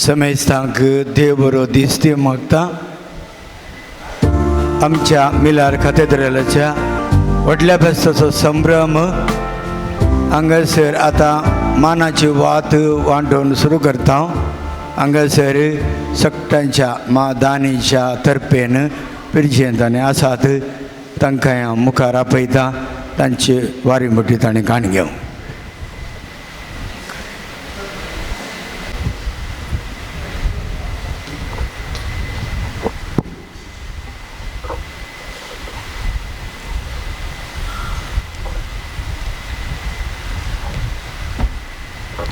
समेस्तांक देव बरो दीस देव मागता. आमच्या मिलार खातेद्राच्या व्हडल्या फेस्ताचो संभ्रम हांगासर आतां मानाची वात वांटून सुरू करता. हांगासर सगळ्यांच्या मा दानीच्या तर्फेन पिरजेंतांनी आसात, तांकां हांव मुखार आपयता. तांची वारी मोटी तांणी काण घेवं.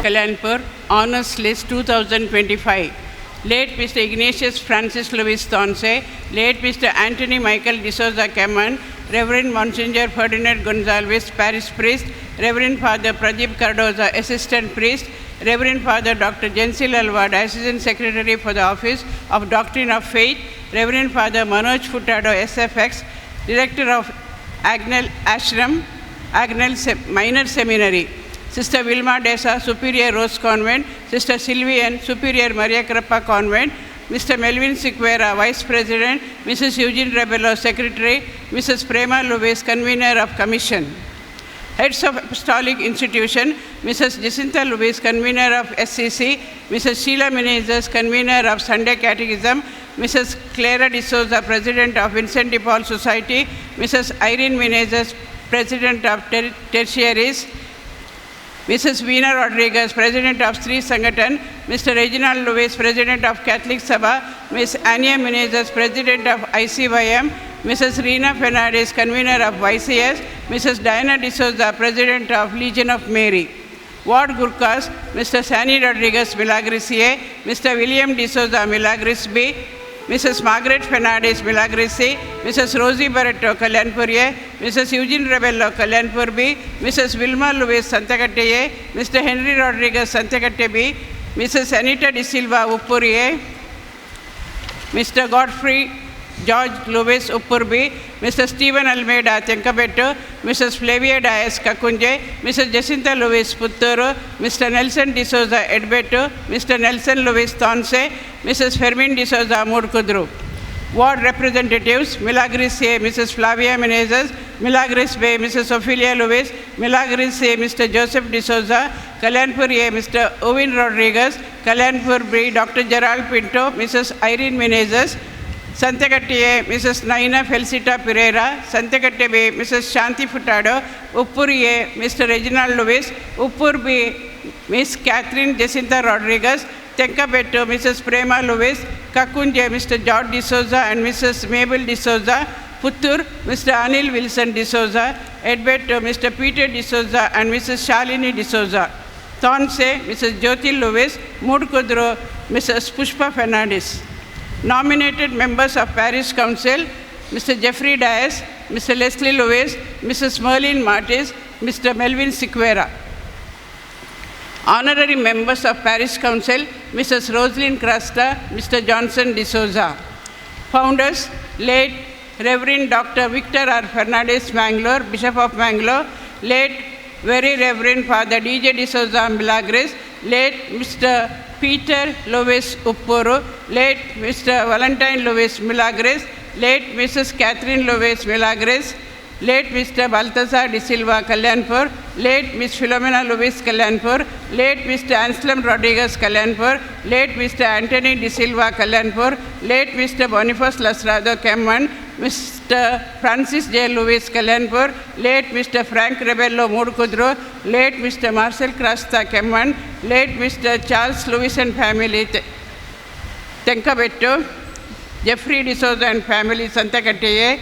Kalyanpur, Honors List 2025. Late Mr. Ignatius Francis Louis Tonse, late Mr. Anthony Michael D'Souza Kaman, Reverend Monsignor Ferdinand Gonzalez, Parish Priest, Reverend Father Pradeep Cardoza, Assistant Priest, Reverend Father Dr. Jensil Alva, Diocesan Secretary for the Office of Doctrine of Faith, Reverend Father Manoj Furtado, SFX, Director of Agnel Ashram, Agnel Minor Seminary, Sister Vilma Desa, Superior Rose Convent, Sister Sylvian, Superior Maria Krapa Convent, Mr. Melvin Siqueira, Vice President, Mrs. Eugene Rebello, Secretary, Mrs. Prema Lewis, Convener of Commission. Heads of Apostolic Institution, Mrs. Jacinta Lewis, Convener of SCC, Mrs. Sheila Menezes, Convener of Sunday Catechism, Mrs. Clara D'Souza, President of Vincent de Paul Society, Mrs. Irene Menezes, President of Tertiaries, Mrs. Veena Rodriguez, President of Sri Sangathan, Mr. Reginald Lewis, President of Catholic Sabha, Ms. Anya Menezes, President of ICYM, Mrs. Reena Fernandez, Convener of YCS, Mrs. Diana D'Souza, President of Legion of Mary. Ward Gurkhas, Mr. Sani Rodriguez, Milagres A, Mr. William D'Souza, Milagres B, Mrs. Margaret Fernandez, Milagres C, Mrs. Rosie Barretto, Kalyanpur A, Mrs. Eugene Rebello, Kalyanpur B, Mrs. Vilma Lewis, Santakatte A, Mr. Henry Rodriguez, Santakatte B, Mrs. Anita De Silva, Uppur A, Mr. Godfrey George Lewis, Uppur B, Mr. Stephen Almeida, Tenkabettu, Mrs. Flavia Dias, Kakunje, Mrs. Jacinta Lewis, Putturu, Mr. Nelson D'Souza, Edbettu, Mr. Nelson Lewis, Tonse, Mrs. Fermin D'Souza, Murkudru. Ward representatives, Milagres A, Mrs. Flavia Menezes, Milagres B, Mrs. Ophelia Lewis, Milagres A, Mr. Joseph D'Souza, Kalyanpur A, Mr. Owen Rodriguez, Kalyanpur B, Dr. Gerald Pinto, Mrs. Irene Menezes, Santakatte A, Mrs. Naina Felicita Pereira, Santakatte B, Mrs. Shanti Furtado, Uppur A, Mr. Reginald Lewis, Uppur B, Miss Catherine Jacinta Rodriguez, Tenkabettu, Mrs. Prema Lewis, Kakunje, Mr. George D'Souza and Mrs. Mabel D'Souza, Puttur, Mr. Anil Wilson D'Souza, Edbettu, Mr. Peter D'Souza and Mrs. Shalini D'Souza, Thonse, Mrs. Jyoti Lewis, Mudkudru, Mrs. Pushpa Fernandez. Nominated members of Parish Council, Mr. Jeffrey Dias, Mr. Leslie Lewis, Mrs. Merlin Martis, Mr. Melvin Siqueira. Honorary members of Parish Council, Mrs. Roslyn Crasta, Mr. Johnson D'Souza. Founders, late Reverend Dr. Victor R. Fernandez Mangalore, Bishop of Mangalore, late Very Reverend Father D.J. D'Souza Milagres, late Mr. Peter Lewis Uppuru, late Mr. Valentine Lewis Milagres, late Mrs. Catherine Lewis Milagres, late Mr. Baltasar De Silva Kalyanpur, late Miss Philomena Lewis Kalyanpur, late Mr. Anselm Rodriguez Kalyanpur, late Mr. Anthony De Silva Kalyanpur, late Mr. Boniface Lasrado Kemman, Mr. Francis J. Lewis Kalyanpur, late Mr. Frank Rebello Murkudro, late Mr. Marcel Crasta Kemman, late Mr. Charles Lewis and family Tenkabettu, Jeffrey D'Souza and family Santakatte,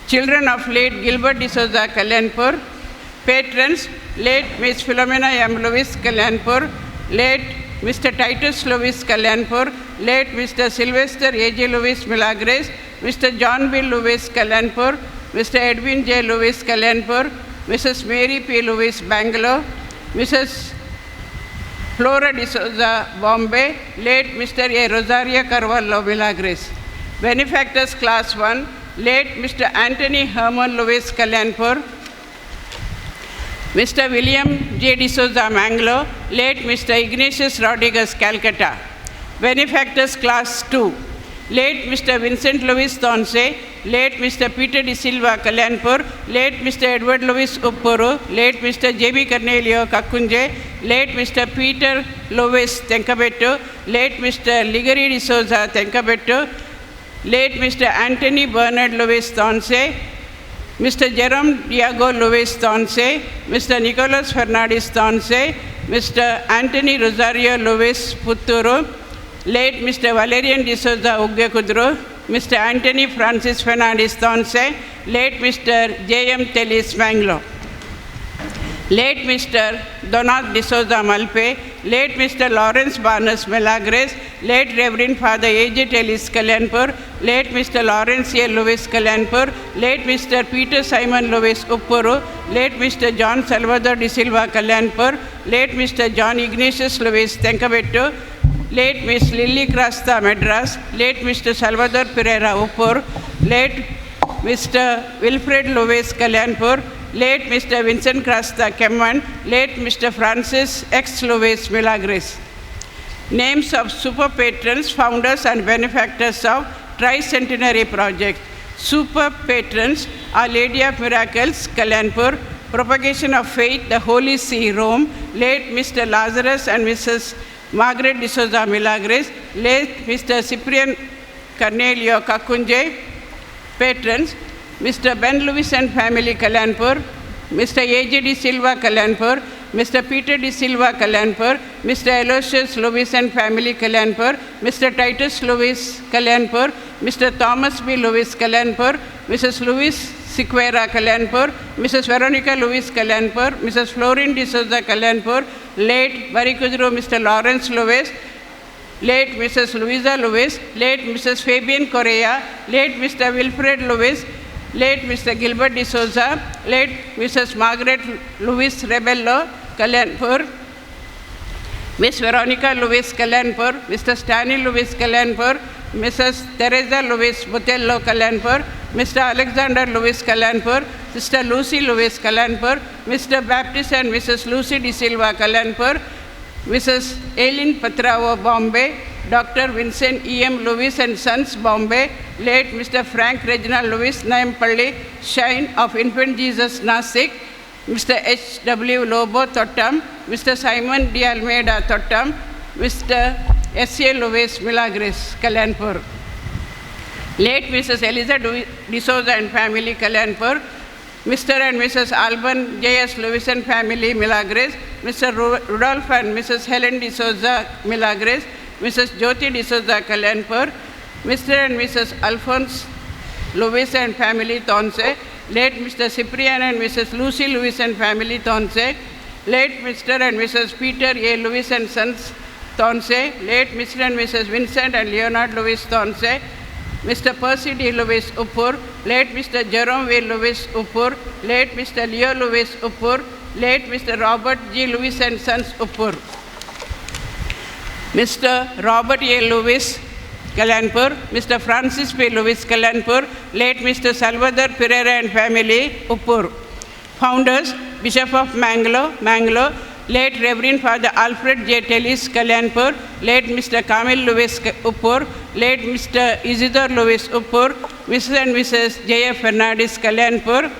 children of late Gilbert D'Souza Kalyanpur, patrons late Miss Philomena M. Lewis Kalyanpur, late Mr. Titus Lewis Kalyanpur, late Mr. Sylvester A.J. Lewis Milagres, Mr. John B. Lewis Kalyanpur, Mr. Edwin J. Lewis Kalyanpur, Mrs. Mary P. Lewis Bangalore, Mrs. Flora D'Souza Bombay, late Mr. A. Rosario Carvalho Milagres. Benefactors Class 1, late Mr. Anthony Herman Lewis Kalyanpur, Mr. William J. D'Souza Mangalore, late Mr. Ignatius Rodriguez Calcutta. Benefactors Class 2. Late Mr. Vincent Louis Tonse, late Mr. Peter De Silva Kalyanpur, late Mr. Edward Louis Uppuru, late Mr. J.B. Cornelio Kakunje, late Mr. Peter Louis Tenkabettu, late Mr. Ligari De Souza Tenkabettu, late Mr. Anthony Bernard Louis Tonse, Mr. Jerome Diego Louis Tonse, Mr. Nicholas Fernandez Tonse, Mr. Anthony Rosario Louis Putturu, late Mr. Valerian D'Souza Uggekudru, Mr. Anthony Francis Fernandez Tonse, late Mr. J.M. Telis Manglo. Late Mr. Donald D'Souza Malpe, late Mr. Lawrence Barnes Melagres, late Reverend Father A.J. Telis Kalyanpur, late Mr. Lawrence A. Lewis Kalyanpur, late Mr. Peter Simon Lewis Uppuru, late Mr. John Salvador De Silva Kalyanpur, late Mr. John Ignatius Lewis Tenkabettu, late Miss Lily Krasta Madras, late Mr. Salvador Pereira Uppur, late Mr. Wilfred Lewis Kalyanpur, late Mr. Vincent Krasta Kemman, late Mr. Francis X. Lewis Milagres. Names of super patrons, founders and benefactors of Tricentenary Project. Super patrons are Lady of Miracles, Kalyanpur, Propagation of Faith, the Holy See, Rome, late Mr. Lazarus and Mrs. Margaret D'Souza Milagres, late Mr. Cyprian Cornelio Kakunje, patrons, Mr. Ben Lewis and family Kalyanpur, Mr. A.J. D. Silva Kalyanpur, Mr. Peter D. Silva Kalyanpur, Mr. Aloysius Lewis and family Kalyanpur, Mr. Titus Lewis Kalyanpur, Mr. Thomas B. Lewis Kalyanpur, Mrs. Lewis Sequeira Kalyanpur, Mrs. Veronica Lewis Kalyanpur, Mrs. Florin D'Souza Kalyanpur, late Barikudru Mr. Lawrence Lewis, late Mrs. Louisa Lewis, late Mrs. Fabian Correa, late Mr. Wilfred Lewis, late Mr. Gilbert D'Souza, late Mrs. Margaret Lewis Rebello, Kalyanpur, Miss Veronica Lewis Kalyanpur, Mr. Stanley Lewis Kalyanpur, Mrs. Teresa Lewis Botello Kalyanpur, Mr. Alexander Lewis Kalyanpur, Sister Lucy Lewis Kalyanpur, Mr. Baptist and Mrs. Lucy De Silva Kalyanpur, Mrs. Aileen Patrao Bombay, Dr. Vincent E. M. Lewis and Sons Bombay, late Mr. Frank Reginald Lewis Nayampalli, Shine of Infant Jesus Nasik, Mr. H. W. Lobo Thottam, Mr. Simon D. Almeida Thottam, Mr. S. A. Lewis Milagres, Kalyanpur. Late Mrs. Eliza D'Souza and family, Kalyanpur, Mr. and Mrs. Alban J. S. Lewis and family, Milagres, Mr. Rudolph and Mrs. Helen D'Souza, Milagres, Mrs. Jyoti D'Souza, Kalyanpur, Mr. and Mrs. Alphonse Lewis and family, Tonse, late Mr. Cyprian and Mrs. Lucy Lewis and family, Tonse, late Mr. and Mrs. Peter A. Lewis and Sons, Tonse, late Mr. and Mrs. Vincent and Leonard Lewis, Tonse, Mr. Percy D. Lewis, Uppur, late Mr. Jerome V. Lewis, Uppur, late Mr. Leo Lewis, Uppur, late Mr. Robert G. Lewis and Sons, Uppur. Mr. Robert A. Lewis, Kalyanpur, Mr. Francis P. Lewis, Kalyanpur, late Mr. Salvador Pereira and family, Uppur. Founders, Bishop of Mangalore, Mangalore, late Reverend Father Alfred J. Tellis, Kalyanpur, late Mr. Kamil Lewis, Uppur, late Mr. Isidore Lewis, Uppur, Mrs. and Mrs. J. F. Fernandez, Kalyanpur,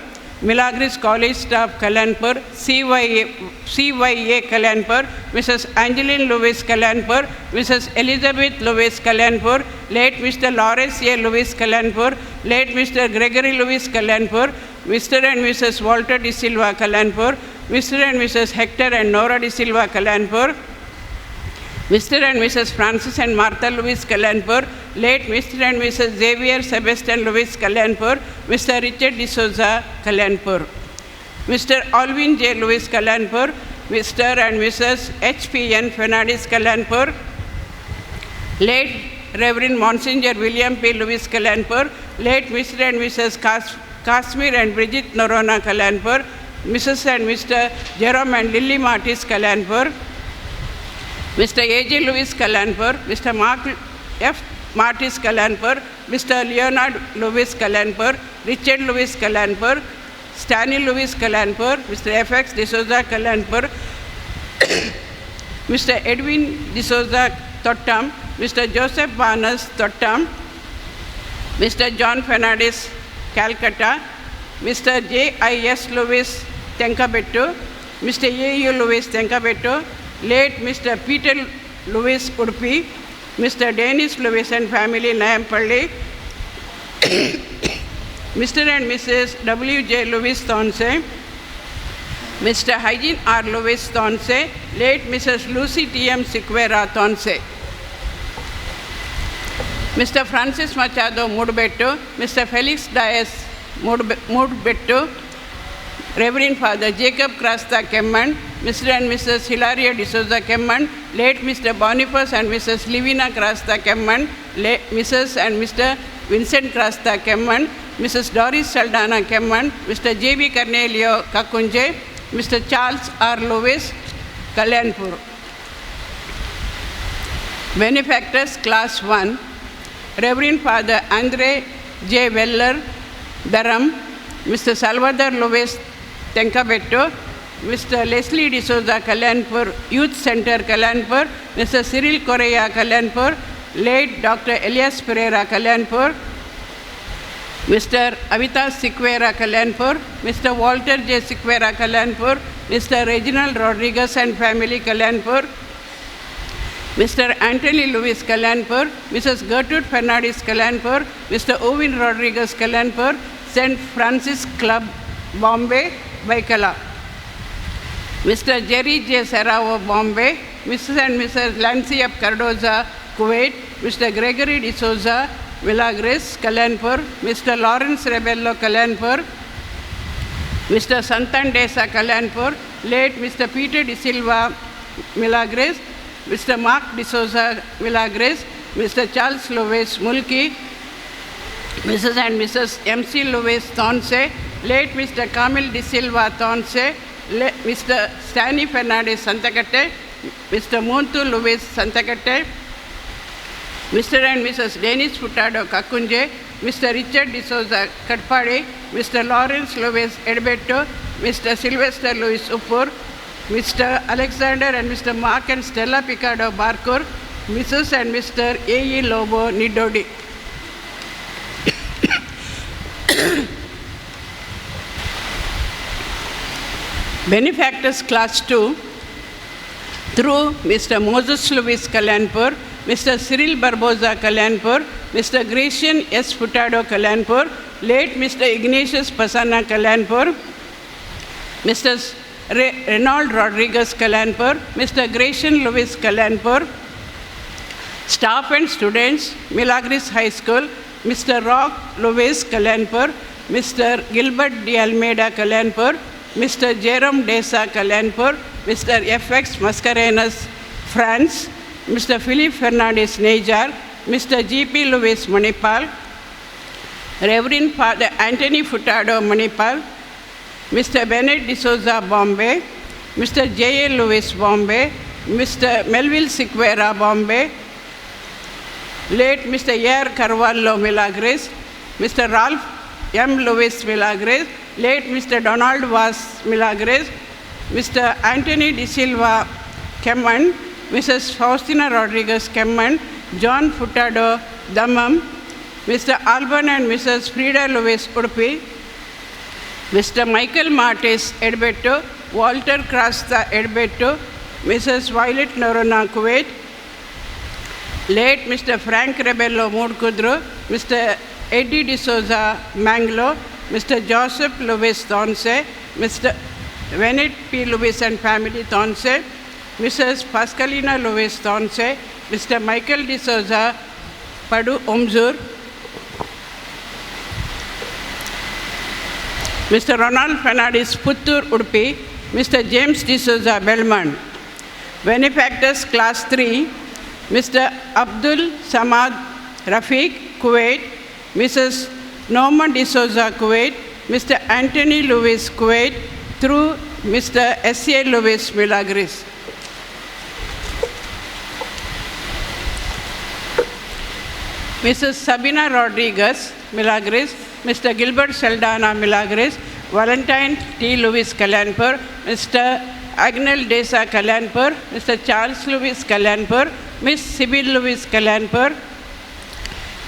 Milagres College staff, Kalyanpur, CYA Kalyanpur, Mrs. Angeline Lewis, Kalyanpur, Mrs. Elizabeth Lewis, Kalyanpur, late Mr. Lawrence A. Lewis, Kalyanpur, late Mr. Gregory Lewis, Kalyanpur, Mr. and Mrs. Walter De Silva, Kalyanpur, Mr. and Mrs. Hector and Nora De Silva, Kalyanpur, Mr. and Mrs. Francis and Martha Lewis, Kalyanpur, late Mr. and Mrs. Xavier Sebastian Lewis, Kalyanpur, Mr. Richard D'Souza, Kalyanpur, Mr. Alvin J. Lewis, Kalyanpur, Mr. and Mrs. H. P. N. Fernandez, Kalyanpur, late Reverend Monsignor William P. Lewis, Kalyanpur, late Mr. and Mrs. Casimir and Brigitte Norona, Kalyanpur, Mrs. and Mr. Jerome and Lily Martis, Kalyanpur, Mr. A.J. Lewis, Kalyanpur, Mr. Mark F. Martis, Kalyanpur, Mr. Leonard Lewis, Kalyanpur, Richard Lewis, Kalyanpur, Stanley Lewis, Kalyanpur, Mr. F.X. D'Souza, Kalyanpur, Mr. Edwin D'Souza, Thottam, Mr. Joseph Banas, Thottam, Mr. John Fernandez, Calcutta, Mr. J.I.S. Lewis, Tenkabettu, Mr. A.U. Lewis, Tenkabettu, late Mr. Peter Lewis, Udupi, Mr. Dennis Lewis and family, Nayampalli, Mr. and Mrs. W.J. Lewis, Thonse, Mr. Hygiene R. Lewis, Thonse, late Mrs. Lucy T.M. Siqueira, Thonse. Mr. Francis Machado, Mudbettu, Mr. Felix Dias, Mudbettu, Reverend Father Jacob Krasta Kemman, Mr. and Mrs. Hilaria D'Souza Kemman, late Mr. Boniface and Mrs. Livina Krasta Kemman, late Mrs. and Mr. Vincent Krasta Kemman, Mrs. Doris Saldana Kemman, Mr. J.B. Cornelio Kakunje, Mr. Charles R. Lewis, Kalyanpur. Benefactors Class 1, Reverend Father Andre J. Weller, Dharam, Mr. Salvador Lewis, Tenkabettu, Mr. Leslie D'Souza, Kalyanpur, Youth Center, Kalyanpur, Mr. Cyril Correa, Kalyanpur, late Dr. Elias Pereira, Kalyanpur, Mr. Avitas Siqueira, Kalyanpur, Mr. Walter J. Siqueira, Kalyanpur, Mr. Reginald Rodriguez and family, Kalyanpur, Mr. Anthony Lewis, Kalyanpur, Mrs. Gertrude Fernandez, Kalyanpur, Mr. Owen Rodriguez, Kalyanpur, St. Francis Club, Bombay, Baikala. Mr. Jerry J. Serrao, Bombay, Mrs. and Mrs. Lancy F. Cardoza, Kuwait, Mr. Gregory D'Souza, Milagres, Kalyanpur, Mr. Lawrence Rebello, Kalyanpur, Mr. Santan Desa, Kalyanpur, late Mr. Peter De Silva, Milagres, Mr. Mark D'Souza, Milagres, Mr. Charles Lewis, Mulki, Mrs. and Mrs. M.C. Lewis, Thonse, late Mr. Kamil De Silva, Thonse, Mr. Stanley Fernandez, Santakatte, Mr. Muntu Lewis, Santakatte, Mr. and Mrs. Dennis Furtado, Kakunje, Mr. Richard D'Souza, Katpadi, Mr. Lawrence Lewis, Edbetto, Mr. Sylvester Lewis, Uppur, Mr. Alexander and Mr. Mark and Stella Picardo, Barkur, Mrs. and Mr. A.E. Lobo, Nidodi. Benefactors Class 2, through Mr. Moses Lewis, Kalyanpur, Mr. Cyril Barboza, Kalyanpur, Mr. Gracian S. Furtado, Kalyanpur, late Mr. Ignatius Pasana, Kalyanpur, Mr. Reynold Rodriguez, Kalyanpur, Mr. Gracian Lewis, Kalyanpur, staff and students, Milagres High School, Mr. Rock Lewis, Kalyanpur, Mr. Gilbert D. Almeida, Kalyanpur, Mr. Jerome Desa, Kalyanpur, Mr. F.X. Mascarenas, France, Mr. Philip Fernandez, Niger, Mr. G.P. Lewis, Manipal, Reverend Father Anthony Furtado, Manipal, Mr. Bennett D'Souza, Bombay, Mr. J.A. Lewis, Bombay, Mr. Melville Siqueira, Bombay, late Mr. A.R. Carvalho, Milagres, Mr. Ralph M. Lewis, Milagres, late Mr. Donald Vaz, Milagres, Mr. Anthony De Silva, Kemman, Mrs. Faustina Rodriguez, Kemman, John Furtado, Dammam, Mr. Alban and Mrs. Frida Lewis, Udupi, Mr. Michael Martis, Edbetto, Walter Krasta, Edbetto, Mrs. Violet Norona, Kuwait, late Mr. Frank Rebello, Moodkudru, Mr. Eddie D'Souza, Mangalore, Mr. Joseph Lewis, Thonse, Mr. Venit P. Lewis and family, Thonse, Mrs. Pascalina Lewis, Thonse, Mr. Michael D'Souza, Padu Omzur, Mr. Ronald Fernandez, Puttur, Udupi, Mr. James D'Souza, Belmont. Benefactors Class 3, Mr. Abdul Samad Rafiq, Kuwait, Mrs. Norman D'Souza, Kuwait, Mr. Anthony Lewis, Kuwait, through Mr. S.A. Lewis, Milagres. Mrs. Sabina Rodriguez, Milagres, Mr. Gilbert Saldana, Milagres, Valentine T. Lewis, Kalyanpur, Mr. Agnel Desa, Kalyanpur, Mr. Charles Lewis, Kalyanpur, Miss Sibyl Lewis Kalyanpur,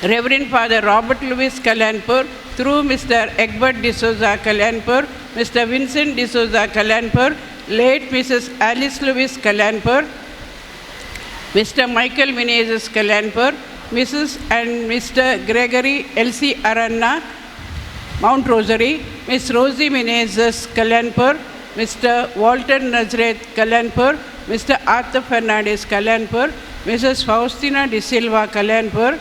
Reverend Father Robert Lewis Kalyanpur, through Mr. Egbert D'Souza Kalyanpur, Mr. Vincent D'Souza Kalyanpur, late Mrs. Alice Lewis Kalyanpur, Mr. Michael Menezes Kalyanpur, Mrs. and Mr. Gregory L.C. Aranna, Mount Rosary, Miss Rosie Menezes Kalyanpur, Mr. Walter Nazareth Kalyanpur, Mr. Arthur Fernandez Kalyanpur, Mrs. Faustina De Silva Kalyanpur,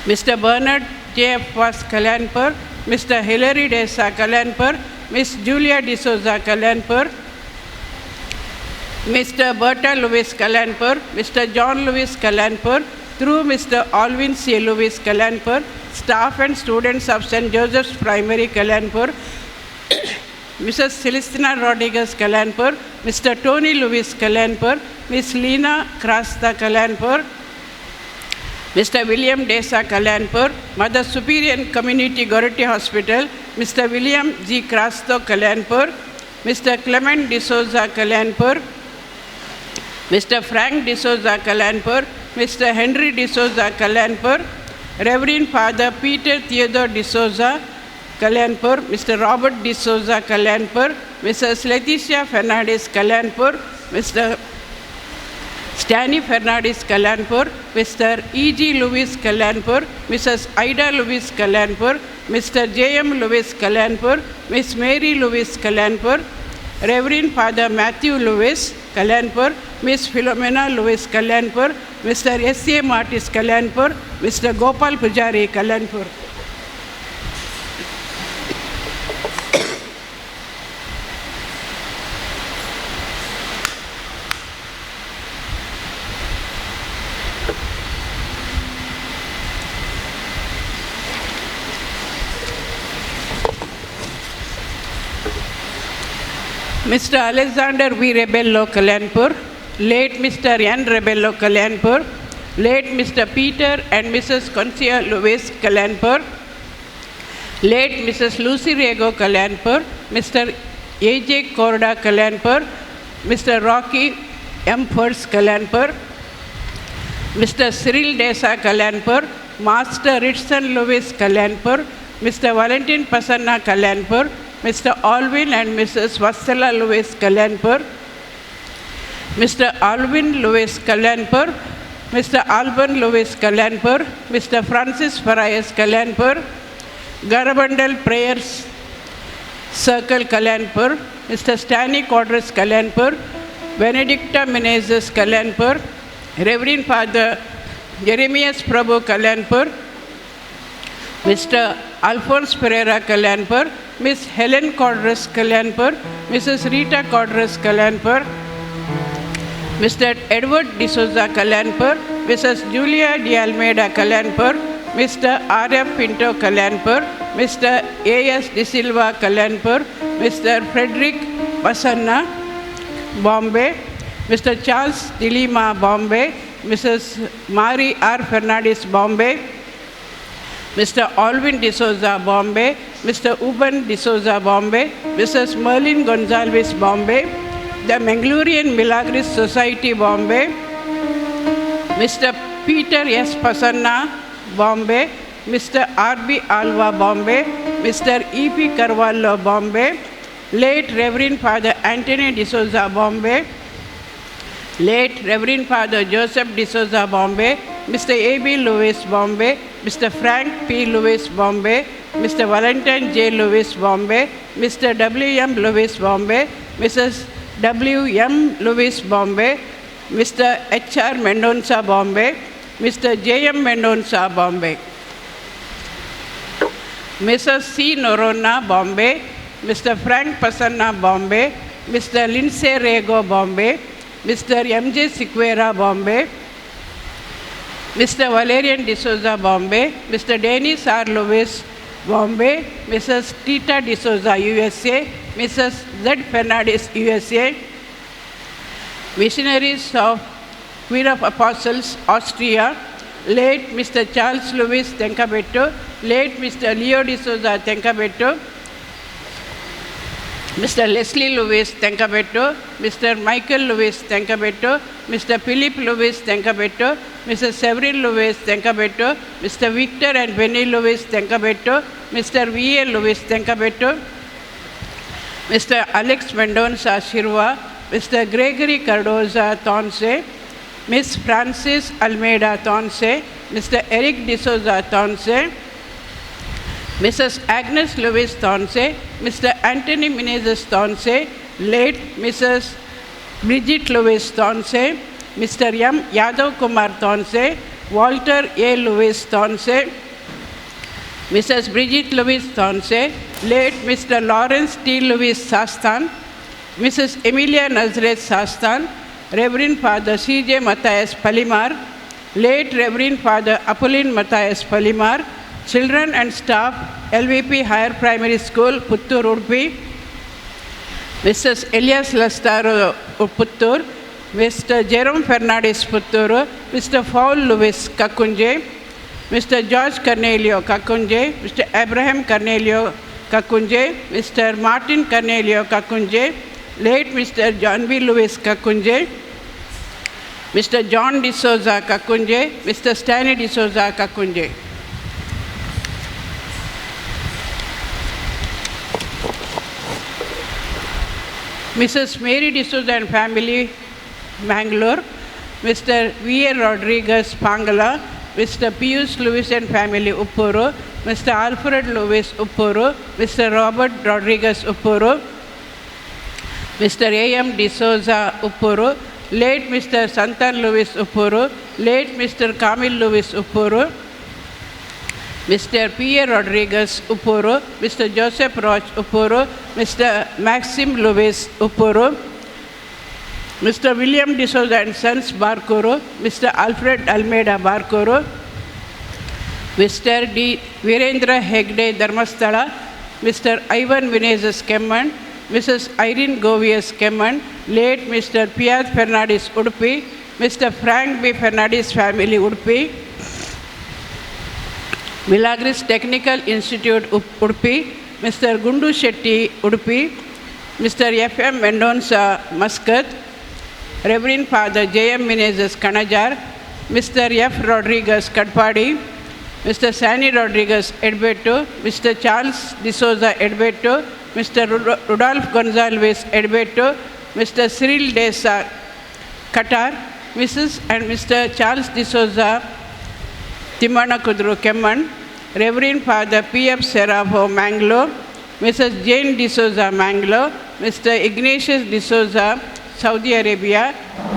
Mr. Bernard J. F. Vas Kalyanpur, Mr. Hilary Desa Kalyanpur, Miss Julia D'Souza Kalyanpur, Mr. Berta Lewis Kalyanpur, Mr. John Lewis Kalyanpur, through Mr. Alvin C. Lewis Kalyanpur, staff and students of St. Joseph's Primary Kalyanpur, Mrs. Celestina Rodriguez Kalyanpur, Mr. Tony Lewis Kalyanpur, Miss Lena Krasta Kalyanpur, Mr. William Desa Kalyanpur, Mother Superior and Community Goretti Hospital, Mr. William G. Krasto Kalyanpur, Mr. Clement D'Souza Kalyanpur, Mr. Frank D'Souza Kalyanpur, Mr. Henry D'Souza Kalyanpur, Reverend Father Peter Theodore D'Souza Kalyanpur, Mr. Robert D'Souza Kalyanpur, Mrs. Leticia Fernandez Kalyanpur, Mr. Stanley Fernandez Kalyanpur, Mr. E.G. Lewis Kalyanpur, Mrs. Ida Lewis Kalyanpur, Mr. J.M. Lewis Kalyanpur, Miss Mary Lewis Kalyanpur, Reverend Father Matthew Lewis Kalyanpur, Miss Philomena Lewis Kalyanpur, Mr. S.A. Martis Kalyanpur, Mr. Gopal Pujari Kalyanpur. Mr. Alexander V. Rebello Kalyanpur, late Mr. N. Rebello Kalyanpur, late Mr. Peter and Mrs. Concia Lewis Kalyanpur, late Mrs. Lucy Rego Kalyanpur, Mr. A.J. Korda Kalyanpur, Mr. Rocky M. Furs Kalyanpur, Mr. Cyril Desa Kalyanpur, Master Richardson Lewis Kalyanpur, Mr. Valentin Pasanna Kalyanpur, Mr. Alvin and Mrs. Vatsala Lewis Kalyanpur, Mr. Alvin Lewis Kalyanpur, Mr. Alban Lewis Kalyanpur, Mr. Francis Farias Kalyanpur, Garabandal Prayers Circle Kalyanpur, Mr. Stanley Quadras Kalyanpur, Benedicta Menezes Kalyanpur, Reverend Father Jeremias Prabhu Kalyanpur, Mr. Alphonse Pereira Kalyanpur, Miss Helen Quadras Kalyanpur, Mrs. Rita Quadras Kalyanpur, Mr. Edward D'Souza Kalyanpur, Mrs. Julia De Almeida Kalyanpur, Mr. R.F. Pinto Kalyanpur, Mr. A.S. De Silva Kalyanpur, Mr. Frederick Basanna, Bombay, Mr. Charles De Lima, Bombay, Mrs. Mari R. Fernandez, Bombay, Mr. Alvin D'Souza, Bombay, Mr. Uban D'Souza, Bombay, Mrs. Merlin Gonzalez, Bombay, the Mangalorean Milagres Society, Bombay, Mr. Peter S. Pasanna, Bombay, Mr. R.B. Alva, Bombay, Mr. E.P. Carvalho, Bombay, late Reverend Father Anthony D'Souza, Bombay, late Reverend Father Joseph D'Souza, Bombay, Mr. A.B. Lewis, Bombay, Mr. Frank P. Lewis, Bombay, Mr. Valentine J. Lewis, Bombay, Mr. W.M. Lewis, Bombay, Mrs. W.M. Lewis, Bombay, Mr. H.R. Mendonca, Bombay, Mr. J.M. Mendonca, Bombay, Mrs. C. Norona, Bombay, Mr. Frank Pasanna, Bombay, Mr. Lindsay Rego, Bombay, Mr. M.J. Siqueira, Bombay, Mr. Valerian D'Souza, Bombay, Mr. Dennis R. Lewis, Bombay, Mrs. Tita D'Souza, USA, Mrs. Z. Fernandez, USA, Missionaries of Queen of Apostles, Austria, late Mr. Charles Lewis Tenkabetto, late Mr. Leo D'Souza Tenkabetto, Mr. Leslie Lewis Tenkabettu, Mr. Michael Lewis Tenkabettu, Mr. Philip Lewis Tenkabettu, Mr. Severin Lewis Tenkabettu, Mr. Victor and Benny Lewis Tenkabettu, Mr. V.A. Lewis Tenkabettu, Mr. Alex Mendonca Shirwa, Mr. Gregory Cardoza Tonse, Miss Francis Almeida Tonse, Mr. Eric D'Souza Tonse, Mrs. Agnes Lewis Tonse, Mr. Anthony Menezes Tonse, late Mrs. Bridget Lewis Tonse, Mr. M. Yadav Kumar Tonse, Walter A. Lewis Tonse, Mrs. Bridget Lewis Tonse, late Mr. Lawrence T. Lewis Sastan, Mrs. Emilia Nazareth Sastan, Reverend Father C.J. Matthias Palimar, late Reverend Father Apolline Matthias Palimar, children and staff, LVP Higher Primary School, Puttur, Udupi, Mrs. Elias Lastaro, Puttur, Mr. Jerome Fernandez Puttur, Mr. Paul Lewis Kakunje, Mr. George Cornelio Kakunje, Mr. Abraham Cornelio Kakunje, Mr. Martin Cornelio Kakunje, late Mr. John B. Lewis Kakunje, Mr. John D'Souza Kakunje, Mr. Stanley D'Souza Kakunje. Mrs. Mary D'Souza and family, Mangalore, Mr. V. A. Rodriguez Pangala, Mr. Pius Lewis and family, Uppuru, Mr. Alfred Lewis, Uppuru, Mr. Robert Rodriguez, Uppuru, Mr. A. M. D'Souza, Uppuru, late Mr. Santan Lewis, Uppuru, late Mr. Kamil Lewis, Uppuru, Mr. P. A. Rodriguez, Uppuru, Mr. Joseph Roch, Uppuru, Mr. Maxim Lewis, Uppuru, Mr. William D'Souza and Sons, Barkuru, Mr. Alfred Almeida, Barkuru, Mr. D. Virendra Hegde, Dharmasthala, Mr. Ivan Menezes Kemman, Mrs. Irene Govias Kemman, late Mr. Piaz Fernandez, Udupi, Mr. Frank B. Fernandez family, Udupi, Milagres Technical Institute, Udupi, Mr. Gundu Shetty, Udupi, Mr. F. M. Mendonca, Muscat, Reverend Father J. M. Menezes, Kanajar, Mr. F. Rodriguez, Kadpadi, Mr. Sani Rodriguez, Edbetto, Mr. Charles D'Souza, Edbetto, Mr. Rudolph Gonzalez, Edbetto, Mr. Cyril Desa, Qatar, Mrs. and Mr. Charles D'Souza, Timana Kudru, Kemman, Reverend Father P. F. Serafo, Mangalore, Mrs. Jane D'Souza, Mangalore, Mr. Ignatius D'Souza, Saudi Arabia,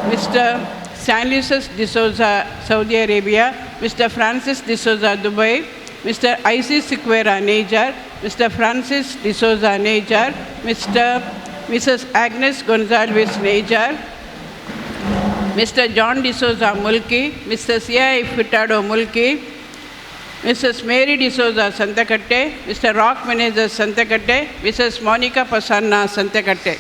Mr. Sanlisus D'Souza, Saudi Arabia, Mr. Francis D'Souza, Dubai, Mr. I.C. Sequeira, Niger, Mr. Francis D'Souza, Niger, Mrs. Agnes Gonzalez, Niger, Mr. John D'Souza, Mulki, Mr. C.I. Furtado, Mulki, Mrs. Mary D'Souza, Santakatte, Mr. Rock Menezes, Santakatte, Mrs. Monica Pasanna, Santakatte.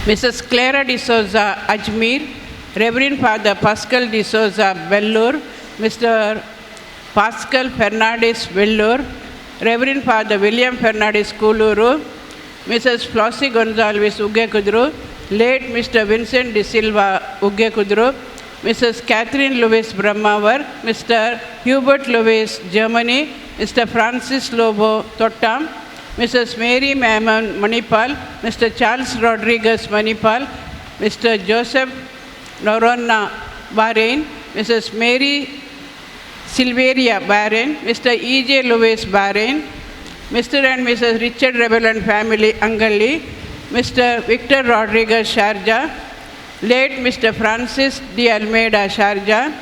Mrs. Clara D'Souza, Ajmer, Reverend Father Pascal D'Souza, Vellore, Mr. Pascal Fernandez, Vellore, Reverend Father William Fernandez, Kuluru, Mrs. Flossie Gonzalez, Ugekudru, late Mr. Vincent De Silva, Ugekudru, Mrs. Catherine Lewis, Brahmavar, Mr. Hubert Lewis, Germany, Mr. Francis Lobo, Tottam, Mrs. Mary Mammon, Manipal, Mr. Charles Rodriguez, Manipal, Mr. Joseph Noronna, Bahrain, Mrs. Mary Silveria, Bahrain, Mr. E.J. Lewis, Bahrain, Mr. and Mrs. Richard Rebel and family, Angali, Mr. Victor Rodriguez, Sharjah, late Mr. Francis D. Almeida, Sharjah,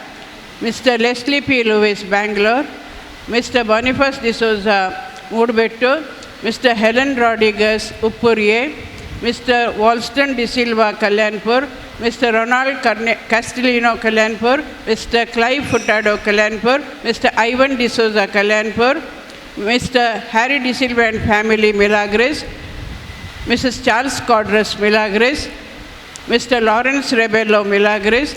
Mr. Leslie P. Lewis, Bangalore, Mr. Boniface D'Souza, Moodbettu, Mr. Helen Rodriguez, Uppuriye, Mr. Walston De Silva, Kalyanpur, Mr. Ronald Castellino, Kalyanpur, Mr. Clive Furtado, Kalyanpur, Mr. Ivan D'Souza, Kalyanpur, Mr. Harry De Silva and family, Milagres, Mrs. Charles Cordres, Milagres, Mr. Lawrence Rebello, Milagres,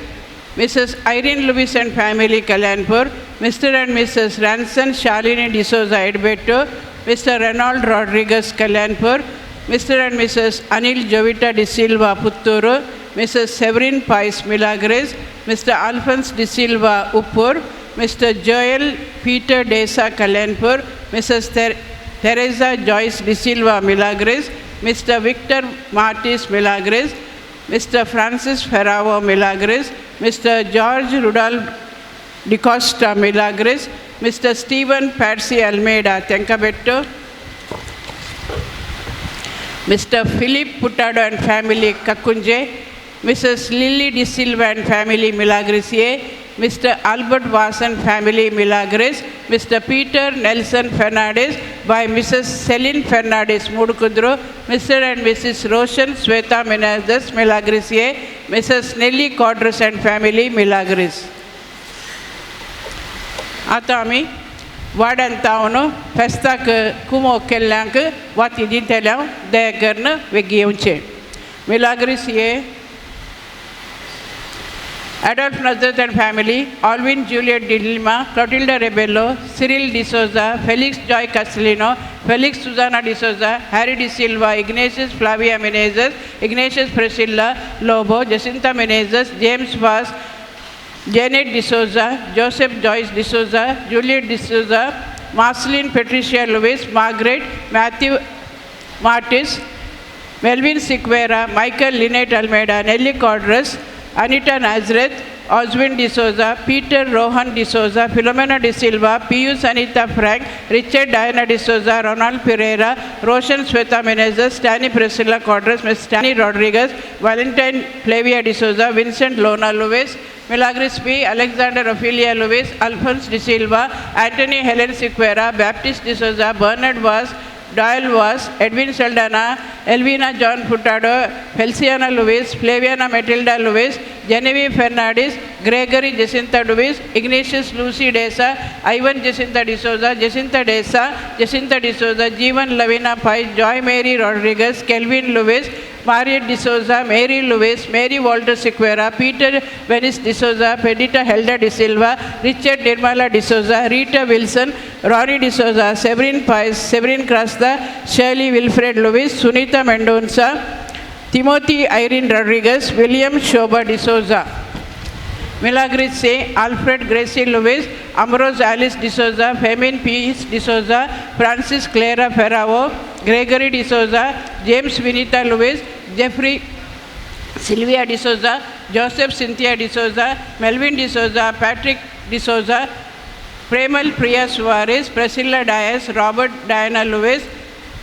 Mrs. Irene Lewis and family, Kalyanpur, Mr. and Mrs. Ranson Shalini D'Souza, Edbettu, Mr. Reynold Rodriguez, Kalyanpur, Mr. and Mrs. Anil Jovita De Silva, Puttur, Mrs. Severin Pais, Milagres, Mr. Alphonse De Silva, Uppur, Mr. Joel Peter Desa, Kalyanpur, Mrs. Teresa Joyce De Silva, Milagres, Mr. Victor Martis, Milagres, Mr. Francis Ferrao, Milagres, Mr. George Rudolph DeCosta, Milagres, Mr. Stephen Patsy Almeida, Tenkabettu, Mr. Philip Putado and family, Kakunje, Mrs. Lily De Silva and family, Milagres, Mr. Albert Vasan family, Milagres, Mr. Peter Nelson Fernandez by Mrs. Celine Fernandez, Mudukudru, Mr. and Mrs. Roshan Sweta Menezes, Milagres, Mrs. Nelly Codrus and family, Milagres. आतां आमी वाड्यान तावन फेस्ताक कुमो केल्ल्यांक वाती दितल्यांव दया करून वेगीं येवचें. मिलाग्रीस ये Adolf Nazareth and family, Alvin Juliet D'Lima, Clotilda Rebello, Cyril D'Souza, Felix Joy Castellino, Felix Susanna D'Souza, Harry D'Silva, Ignatius Flavia Menezes, Ignatius Priscilla Lobo, Jacinta Menezes, James Vaz, Janet D'Souza, Joseph Joyce D'Souza, Juliet D'Souza, Marceline Patricia Lewis, Margaret, Matthew Martis, Melvin Siqueira, Michael Lynette Almeida, Nelly Cordrus, Anita Nazareth, Oswin D'Souza, Peter Rohan D'Souza, Philomena D'Silva, Pius Anita Frank, Richard Diana D'Souza, Ronald Pereira, Roshan Sweta Menezes, Stanley Priscilla Cordrus, Miss Stanley Rodriguez, Valentine Flavia D'Souza, Vincent Lona Lewis, Milagris P., Alexander Ophelia Lewis, Alphonse D'Silva, Anthony Helen Siqueira, Baptist D'Souza, Bernard Vaz, Doyle Vaz, Edwin Saldana, Elvina John Furtado, Feliciana Lewis, Flaviana Matilda Lewis, Genevieve Fernandez, Gregory Jacinta Lewis, Ignatius Lucy Desa, Ivan Jacinta D'Souza, Jacinta Desa, Jacinta D'Souza, Jeevan Lavina Pai, Joy Mary Rodriguez, Kelvin Lewis, Mariette D'Souza, Mary Lewis, Mary Walter Sequeira, Peter Venice D'Souza, Pedita Helda D'Silva, Richard Nirmala D'Souza, Rita Wilson, Ronnie D'Souza, Severin Pais, Severin Krasta, Shirley Wilfred Lewis, Sunita Mendonca, Timothy Irene Rodriguez, William Shoba D'Souza. Milagris C., Alfred Gracie Lewis, Ambrose Alice D'Souza, Femin Peace D'Souza, Francis Clara Ferrao, Gregory D'Souza, James Vinita Lewis, Jeffrey Sylvia D'Souza, Joseph Cynthia D'Souza, Melvin D'Souza, Patrick D'Souza, Premal Priya Suarez, Priscilla Dias, Robert Diana Lewis,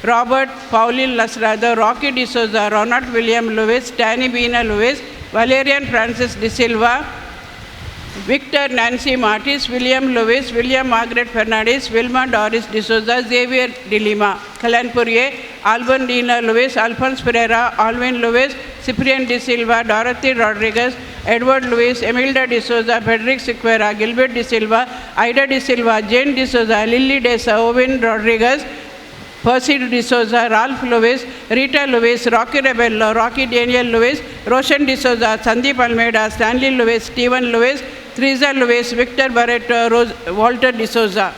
Robert Pauline Lasrado, Rocky D'Souza, Ronald William Lewis, Danny Beena Lewis, Valerian Francis D'Silva, Victor Nancy Martis, William Lewis, William Margaret Fernandez, Wilma Doris D'Souza, Xavier D'Lima, Kalyanpur A, Alban Dina Lewis, Alphonse Pereira, Alvin Lewis, Cyprian D'Silva, Dorothy Rodriguez, Edward Lewis, Emilda D'Souza, Frederick Sequeira, Gilbert D'Silva, Ida D'Silva, Jane D'Souza, Lily Desa, Owen Rodriguez, Percy D'Souza, Ralph Lewis, Rita Lewis, Rocky Rebello, Rocky Daniel Lewis, Roshan D'Souza, Sandeep Almeida, Stanley Lewis, Stephen Lewis, Teresa Lewis, Victor Barreto, Rose, Walter D'Souza.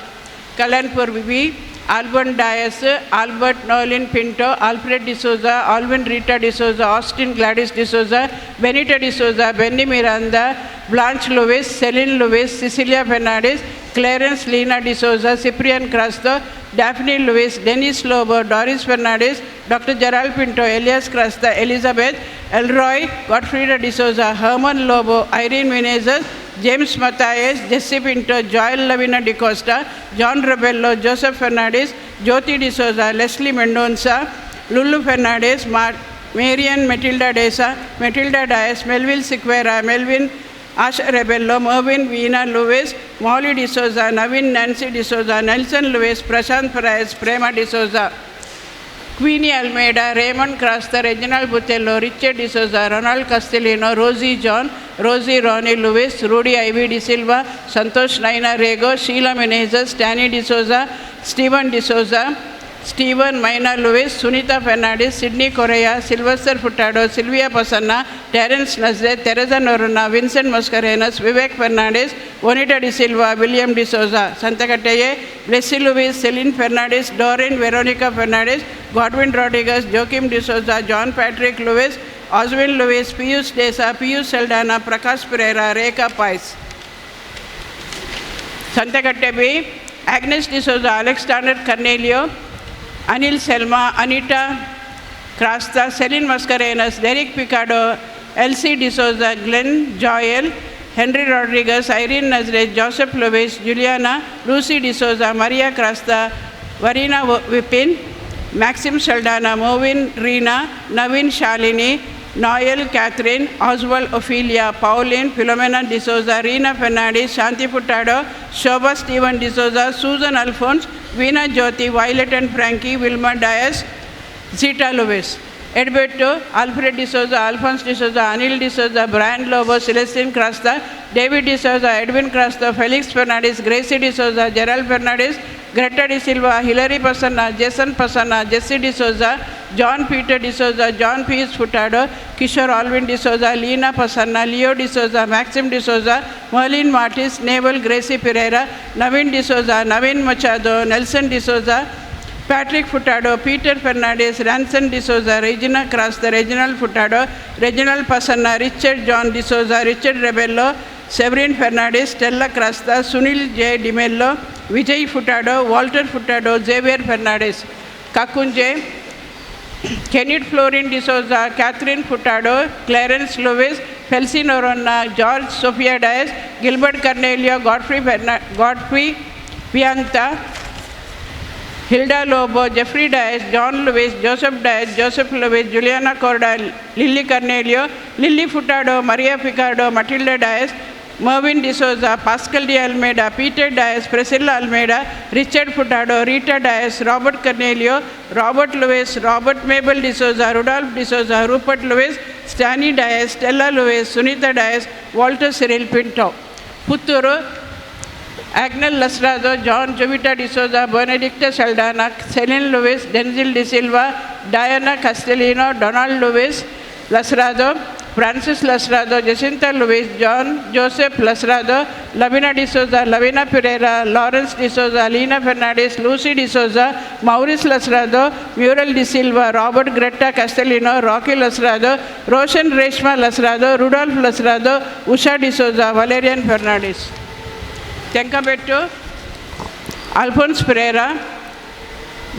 Kalyanpur V, Alban Dias, Albert Nolan Pinto, Alfred D'Souza, Alvin Rita D'Souza, Austin Gladys D'Souza, Benita D'Souza, Benny Miranda, Blanche Lewis, Celine Lewis, Cecilia Fernandez, Clarence Lena D'Souza, Cyprian Crasto, Daphne Lewis, Dennis Lobo, Doris Fernandez, Dr. Gerald Pinto, Elias Crasta, Elizabeth, Elroy, Godfrey D'Souza, Herman Lobo, Irene Menezes, James Matthias, Jesse Pinto, Joel Lavina D'Costa, John Rebello, Joseph Fernandez, Jyoti D'Souza, Leslie Mendonca, Lulu Fernandez, Marian Matilda Desa, Matilda Dias, Melville Sequeira, Melvin Asha Rebello, Mervin Veena Lewis, Molly D'Souza, Navin Nancy D'Souza, Nelson Lewis, Prashant Perez, Prema D'Souza, Queenie Almeida, Raymond Crasta, Reginald Butello, Richard D'Souza, Ronald Castellino, Rosie John, Rosie Ronnie Lewis, Rudy Ivy D'Silva, Santosh Naina Rego, Sheila Menezes, Danny D'Souza, Stephen D'Souza, Steven Maina Lewis, Sunita Fernandes, Sydney Correa, Sylvester Furtado, Sylvia Pasanna, Terence Nazareth, Teresa Noronha, Vincent Mascarenhas, Vivek Fernandes, Bonita D'Silva, William D'Souza. Santhekatte, Blessy Lewis, Celine Fernandes, Doreen Veronica Fernandes, Godwin Rodrigues, Joachim D'Souza, John Patrick Lewis, Oswin Lewis, Pius Desa, Pius Saldana, Prakash Pereira, Rekha Pais. Santhekatte B, Agnes D'Souza, Alexander Cornelio, Anil Selma, Anita Crasta, Celine Mascarenhas, Derek Picado, Elsie D'Souza, Glenn Joel, Henry Rodriguez, Irene Nazareth, Joseph Lewis, Juliana, Lucy D'Souza, Maria Crasta, Varina Vipin, Maxim Saldana, Movin Reena, Naveen Shalini, Noel Catherine, Oswald Ophelia, Pauline, Philomena D'Souza, Reena Fernandes, Shanti Furtado, Shobha Steven D'Souza, Susan Alphonse, Veena Jyoti, Violet and Frankie, Wilma Dias, Zita Lewis. Edberto, Alfred D'Souza, Alphonse D'Souza, Anil D'Souza, Brian Lobo, Celestine Crasta, David D'Souza, Edwin Crasta, Felix Fernandes, Gracie D'Souza, Gerald Fernandes, Greta D'Silva, Hilary Pasanna, Jason Pasanna, Jesse D'Souza, John Peter D'Souza, John Pius Furtado, Kishore Alvin D'Souza, Leena Pasanna, Leo D'Souza, Maxim D'Souza, Merlin Martis, Naval Gracie Pereira, Naveen D'Souza, Naveen Machado, Nelson D'Souza, Patrick Furtado, Peter Fernandes, Ranson D'Souza, Regina Crasta, Reginald Furtado, Reginald Pasanna, Richard John D'Souza, Richard Rebello, Severin Fernandes, Stella Crasta, Sunil J. D'Mello, Vijay Furtado, Walter Furtado, Xavier Fernandes, Kakunje, Kenneth Florin D'Souza, Catherine Furtado, Clarence Lewis, Felsi Noronha, George Sophia Dias, Gilbert Cornelio, Godfrey Pianta, Hilda Lobo, Jeffrey Dias, John Lewis, Joseph Dias, Joseph Lewis, Juliana Corda, Lily Cornelio, Lily Furtado, Maria Picardo, Matilda Dias, Mervyn D'Souza, Pascal de Almeida, Peter Dias, Priscilla Almeida, Richard Furtado, Rita Dias, Robert Cornelio, Robert Lewis, Robert Mabel D'Souza, Rudolph D'Souza, Rupert Lewis, Stanley Dias, Stella Lewis, Sunita Dias, Walter Cyril Pinto. Puttur, Agnel Lasrado, John Jovita D'Souza, Benedicta Saldana, Celine Lewis, Denzil D'Silva, Diana Castellino, Donald Lewis, Lasrado, Francis Lasrado, Jacinta Lewis, John Joseph Lasrado, Lavina D'Souza, Lavina Pereira, Lawrence D'Souza, Lina Fernandez, Lucy D'Souza, Maurice Lasrado, Muriel D'Silva, Robert Greta Castellino, Rocky Lasrado, Roshan Reshma Lasrado, Rudolph Lasrado, Usha D'Souza, Valerian Fernandez. Tenkabettu, Alphonse Pereira,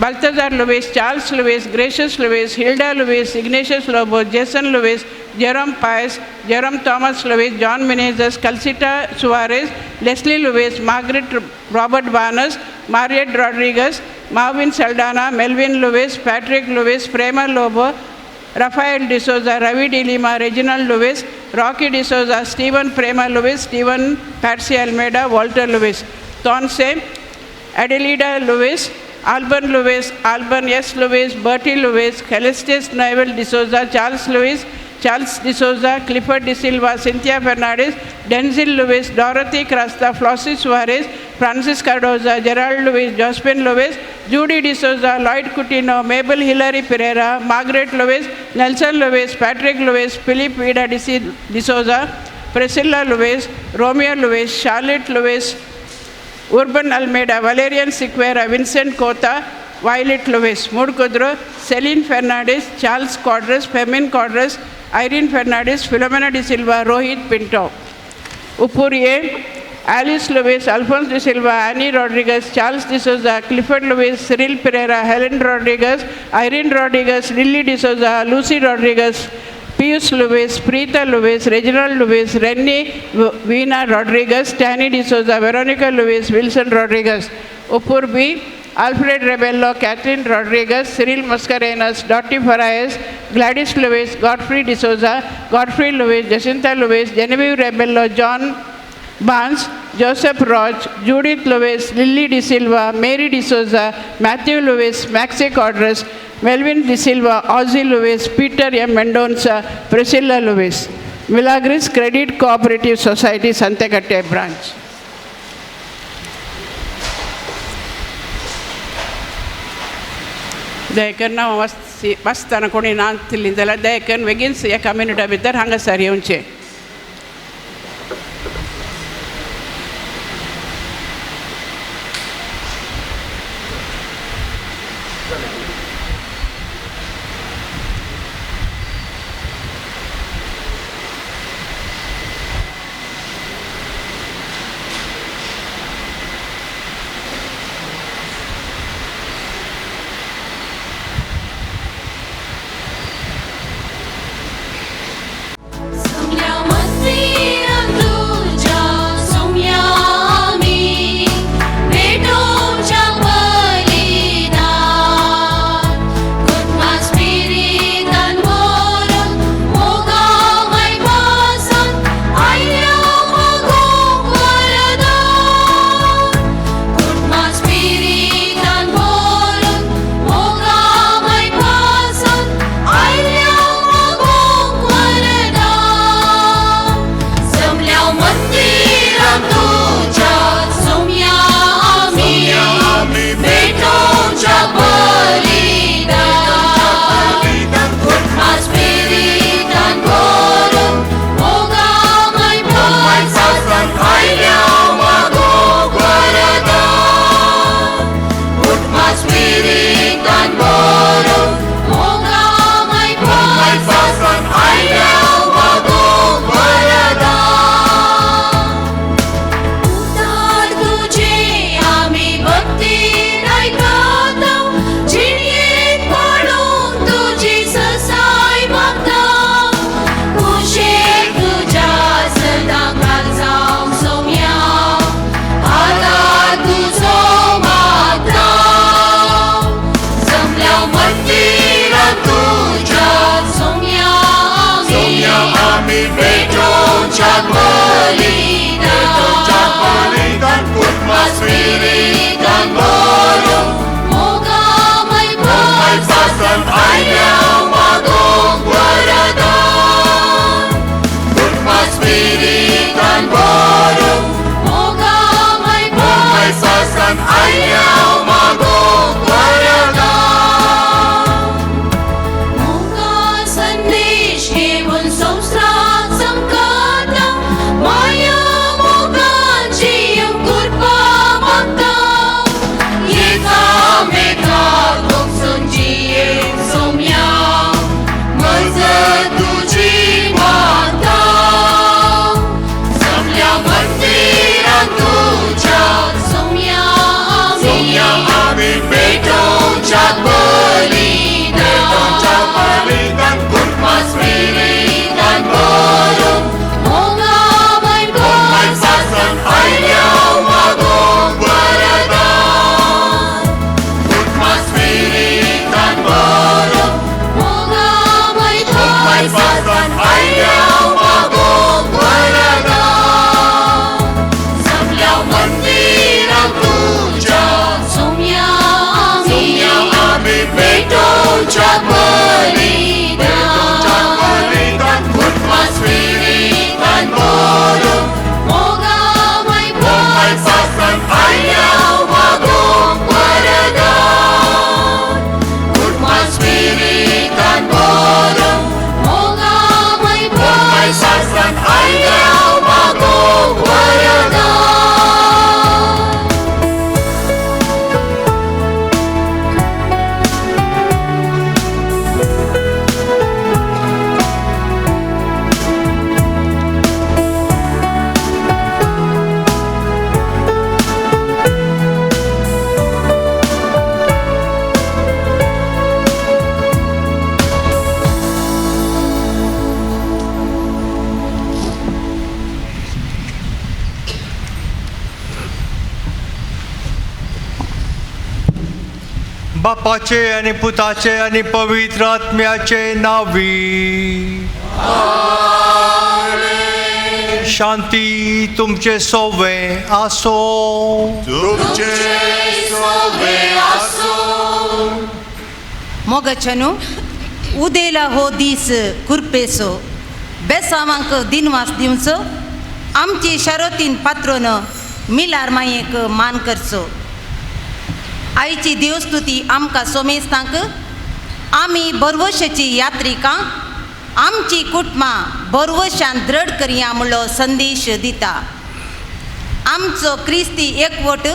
Balthazar Lewis, Charles Lewis, Gracious Lewis, Hilda Lewis, Ignatius Lobo, Jason Lewis, Jerome Pius, Jerome Thomas Lewis, John Menezes, Calcita Suarez, Leslie Lewis, Margaret Robert Barnes, Mariette Rodriguez, Marvin Saldana, Melvin Lewis, Patrick Lewis, Prema Lobo, Rafael D'Souza, Ravi De Lima, Reginald Lewis, Rocky D'Souza, Stephen Prema Lewis, Stephen Patsy Almeida, Walter Lewis, Thonse, Adelida Lewis, Alban Lewis, Alban S. Lewis, Bertie Lewis, Callistus Noel D'Souza, Charles Lewis, Charles D'Souza, Clifford D'Silva, Cynthia Fernandez, Denzil Lewis, Dorothy Crasta, Flossie Suarez, Francis Cardoza, Gerald Lewis, Josephine Lewis, Judy D'Souza, Lloyd Coutinho, Mabel Hilary Pereira, Margaret Lewis, Nelson Lewis, Patrick Lewis, Philip Vida D'Souza, Priscilla Lewis, Romeo Lewis, Charlotte Lewis, Urban Almeida, Valerian Sequeira, Vincent Kota, Violet Lewis, Mudkudru, Celine Fernandez, Charles Quadras, Femin Quadras, Irene Fernandez, Philomena D'Silva, Rohit Pinto. Upuriye, Alice Lewis, Alphonse D'Silva, Annie Rodriguez, Charles D'Souza, Clifford Lewis, Cyril Pereira, Helen Rodriguez, Irene Rodriguez, Lily D'Souza, Lucy Rodriguez, Pius Lewis, Preeta Lewis, Reginald Lewis, Rennie Veena Rodriguez, Tani D'Souza, Veronica Lewis, Wilson Rodriguez. Uppur B, Alfred Rebello, Catherine Rodriguez, Cyril Mascarenas, Dottie Farias, Gladys Lewis, Godfrey D'Souza, Godfrey Lewis, Jacinta Lewis, Genevieve Rebello, John Barnes, Joseph Roach, Judith Lewis, Lily D'Silva, Mary D'Souza, Matthew Lewis, Maxi Cordres, Melvin D'Silva, Ozzie Lewis, Peter M. Mendonca, Priscilla Lewis. Milagres Credit Cooperative Society, Santhekatte Branch. दया करून वाचतना कोणी नासली जाल्यार दया करून बेगीन एका मिनटा भितर हांगासर येवचें. बापाचे आनी पुताचे आनी पवित्र आत्म्याचे नावी शांती तुमचे सोवे आसो. तुमचे सोवे आसो. मोगचनु उदेला हो दीस कुरपेसो बेसावांक दिनवास दिवचो आमची शरतीन पात्रोन मिलार मायेक मान करचो. आयची देवस्तुती आमकां सोमेस्तांक आमी बरवशाची यात्रिकां आमची कुटुंबां बरवशान द्रढ करया म्हणलो संदेश दिता. आमचो क्रिस्ती एकवट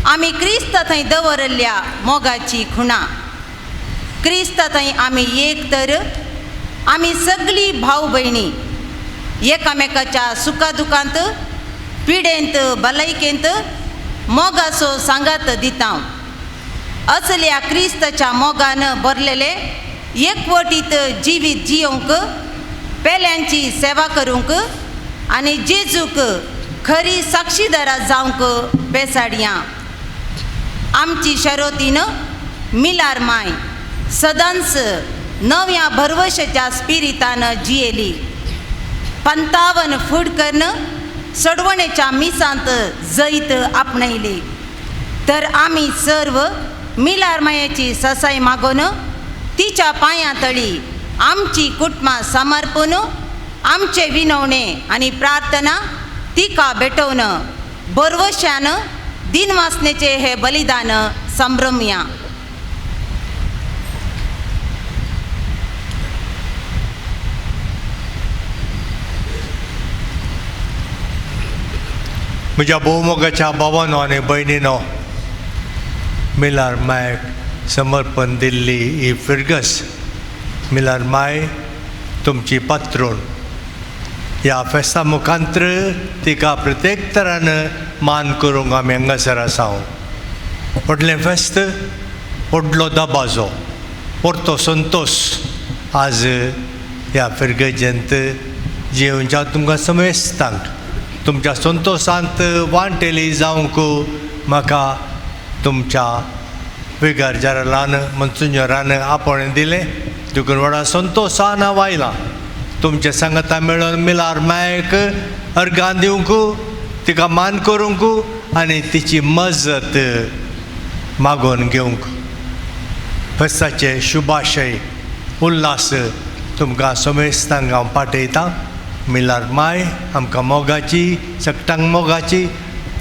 आमी क्रिस्त थंय दवरिल्ल्या मोगाची खुणा. क्रिस्त थंय आमी एक तर आमी सगळीं भाव भयणी एकामेकाच्या सुखा दुखांत पिडेंत भलायकेंत मोगाचो सांगात दिता. असल्या क्रिस्ताच्या मोगान भरलेले एकवटीत जिवीत जियोंक पेल्यांची सेवा करूंक आनी जेजूक खरी साक्षीदारा जावंक बेसाडयां. आमची शरोतीन मिलार माय सदांच नव्या भरवशाच्या स्पिरितान जियेली. 55 फूट करून सडवणेच्या मिसांत जैत आपणयली. तर आमी सर्व मिलार मायेची ससाय मागून तिच्या पांयां तळी आमची कुटुंबां समर्पून आमचे विनवणे आनी प्रार्थना तिका भेटोवन बरवशान दिनवासनेचे हे बलिदान संभ्रमया. म्हज्या भोवमोगाच्या भावानो आनी भयणीनो, मिलार मायक समर्पण दिल्ली ही फिरगस मिलार माय तुमची पात्रोण. ह्या फेस्ता मुखांत्र तिका प्रत्येक तरान मान करूंक आमी हांगासर आसा. व्हडलें फेस्त, व्हडलो दबाजो, परतो संतोश आज ह्या फिरगजेंत जियोवच्या तुमकां समेस्तांक तुमच्या संतोशांत वांटेली जावंक म्हाका तुमच्या विगार जरालान मनसुंजरान आपोवणें दिलें. देखून व्हडा संतोशान हांव आयलां तुमच्या सांगाता मेळून मिलार मायक अर्गां दिवंक, तिका मान करूंक आनी तिची मजत मागोवन घेवंक. फेस्ताचे शुभाशय उल्हास तुमकां समेस्तांक हांव पाठयतां. मिलार माय आमकां मोगाची, सगटांक मोगाची,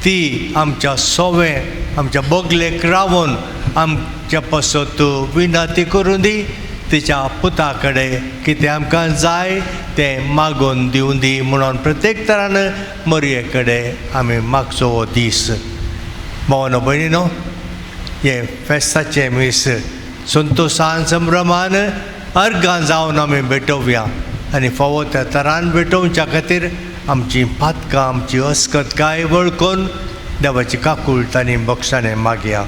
ती आमच्या सोवें आमच्या बगलेक रावून आमच्या पासत विनंती करूं दी. तिच्या पुता कडेन कितें आमकां जाय तें मागोवन दिवं दी म्हणून प्रत्येक तरान मरये कडेन आमी मागचो हो दीस. भावनो भयणीनो, हें फेस्ताचें मीस संतोशान संभ्रमान अर्गां जावन आमी भेटोवया आनी फावो त्या तरान भेटोवच्या खातीर आमची पातकां आमची अस्कतकाय वळखून देवाची काकूळट आनी बक्षाणें मागया.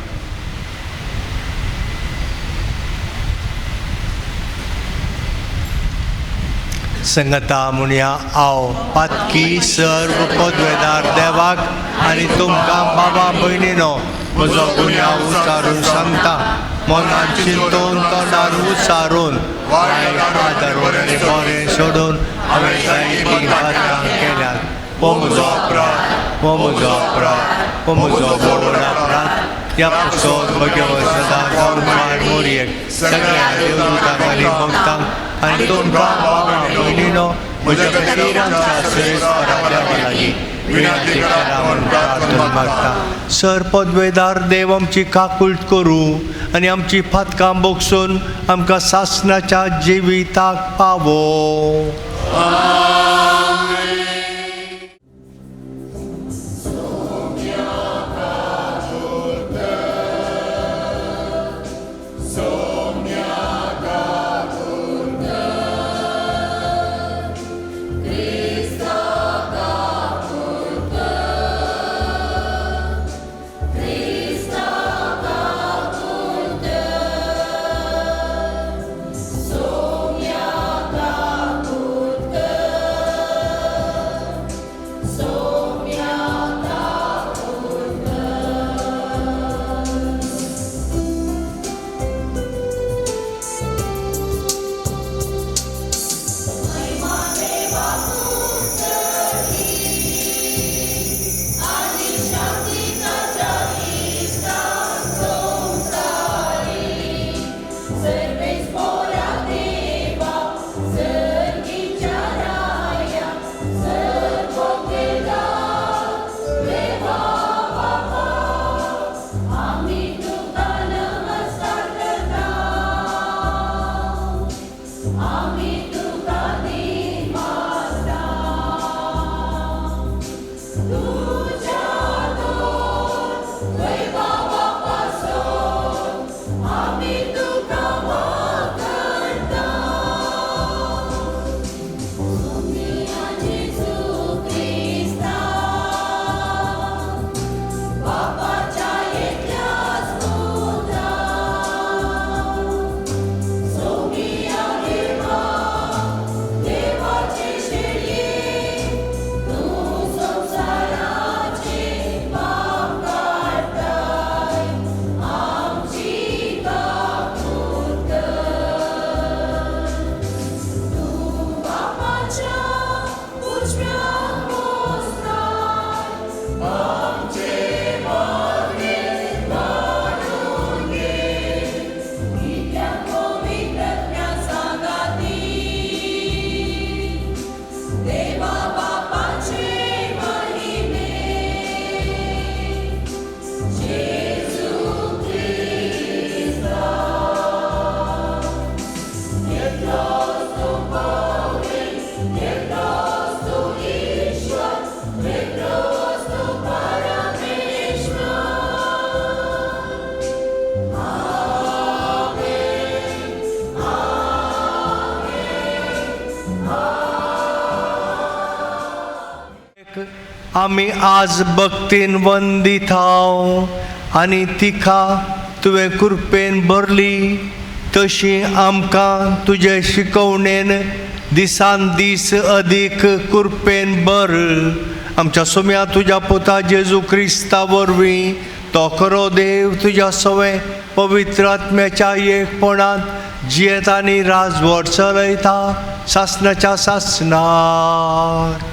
संगता म्हणया, हांव पातकी सर्व पदवेदार देवाक आनी तुमकां बाबा भयणीनो म्हजो गुन्यांव उचारून सांगता. मनान चिंतून तोंडार उचारून वायट आदरून आनी बरें सोडून हांवें जायतीं पातकां केल्यात. हो म्हजो अपराध, हो म्हजो अपराध, हो म्हजो व्हड अपराध. ह्या पासत म्हज्या सदां माय मोरयेक सगळ्या देवदूतांक आनी भक्तांक आनी तुमकां बाबा भयणीनो म्हज्या खातीर आमच्या श्रेश्ठ देवा लागीं विनंती करा म्हूण प्रार्थना मागता. सर पदवेदार देव आमची काकूळट करूं आनी आमची फातकां बगसून आमकां सासणाच्या जिविताक पावो. Sonia Kapurkar. आमी आज भक्तीन वंदीत हांव आनी तिका तुवें कृपेन भरली तशी आमकां तुजे शिकवणेन दिसान दीस अदीक कृपेन भर। आमच्या सोम्या तुज्या पुता जेजू क्रिस्ता वरवीं तो खरो देव तुज्या सवें पवित्र आत्म्याच्या एकपणांत जियेत आनी राजवट चलयता सासनाच्या सासनार।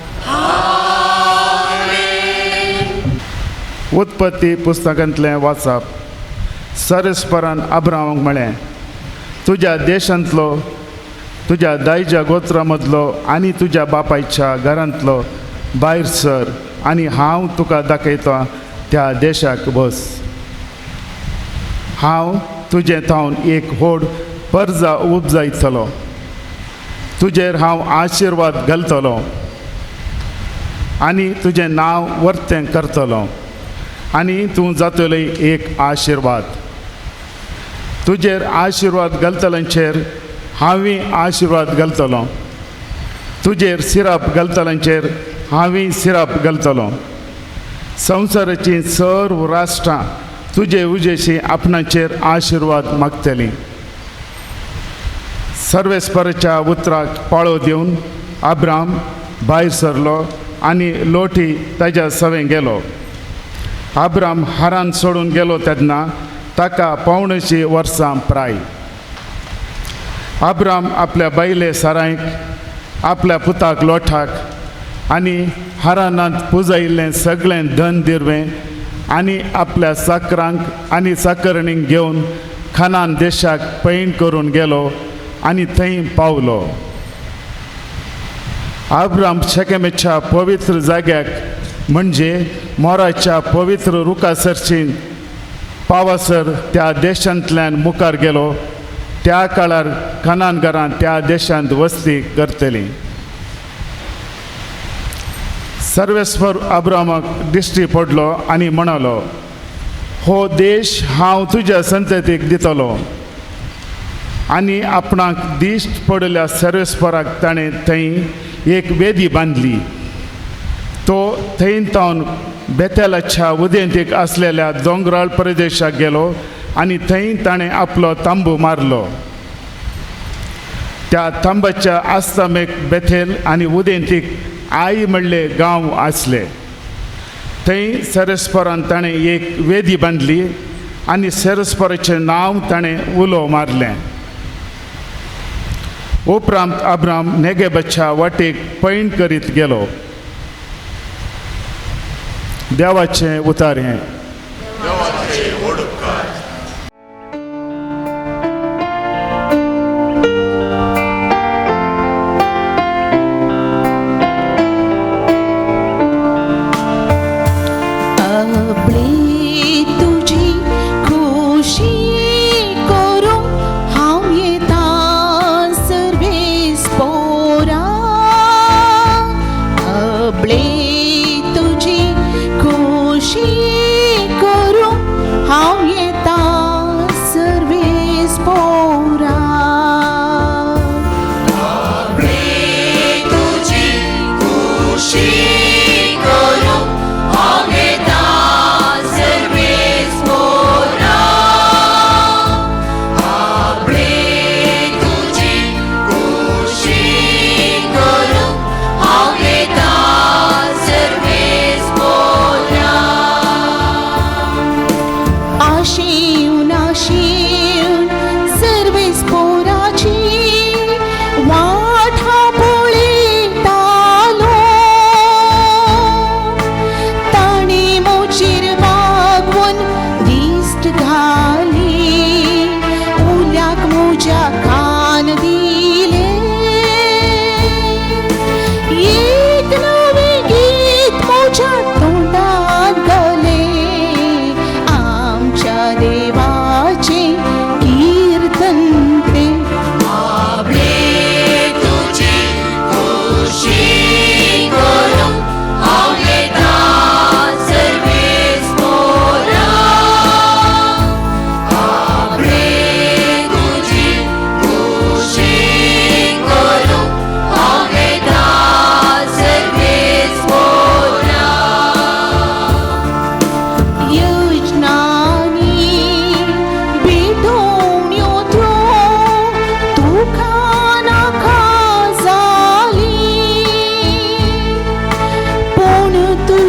उत्पत्ती पुस्तकांतलें वाचप। सरस्परान अब्रामाक म्हळें, तुज्या देशांतलो, तुज्या दायच्या गोत्रा मदलो आनी तुज्या बापायच्या घरांतलो भायर सर आनी हांव तुका दाखयता त्या देशाक बस। हांव तुजें थावन एक व्हड परजा उपजायतलो, तुजेर हांव आशिर्वाद घालतलो आनी तुजें नांव वर्तें करतलो आनी तूं जातलें एक आशिर्वाद। तुजेर आशिर्वाद घालतल्यांचेर हांवूय आशिर्वाद घालतलो, तुजेर सिरप घालतल्यांचेर हांवूय सिरप घालतलो। संवसाराचीं सर्व राष्ट्रां तुजे उजेशी आपणाचेर आशिर्वाद मागतलीं। सर्वेस्पराच्या उतराक पाळो दिवन अब्राम भायर सरलो आनी लोटी ताज्या सवें गेलो। अब्राम हारान सोडून गेलो तेन्ना ताका 85 वर्सां प्राय। अब्राम आपल्या बायले सारांक, आपल्या पुताक लोठाक आनी हारानांत पुजायिल्लें सगळें धन दिरवें आनी आपल्या साकरांक आनी साकरणींक घेवन खानान देशाक पैण करून गेलो आनी थंय पावलो। अब्राम शेकेमेच्या पवित्र जाग्याक म्हणजे मोराच्या पवित्र रुखा सरशी पावासर त्या देशांतल्यान मुखार गेलो। त्या काळार खनानगरां त्या देशांत वस्ती करतली। सर्वेस्पर अब्रामाक दिश्टी पडलो आनी म्हणालो, हो देश हांव तुज्या संततीक दितलो। आनी आपणाक दिश्ट पडल्या सर्वेस्पराक ताणें थंय एक वेदी बांदली। तो थंय तावन बेतेलाच्या उदेंतीक आसलेल्या दोंगराळ प्रदेशाक गेलो आनी थंय ताणें आपलो तांबू मारलो। त्या तांबाच्या आस्तमेक बेथेल आनी उदेंतीक आई म्हणले गांव आसले। थंय सरस्परान ताणें एक वेदी बांदली आनी सरस्पराचें नांव ताणें उलो मारलें। उपरांत अब्राम नेगेबाच्या वाटेक पैण करीत गेलो। देवाचें उतार हें। तुझी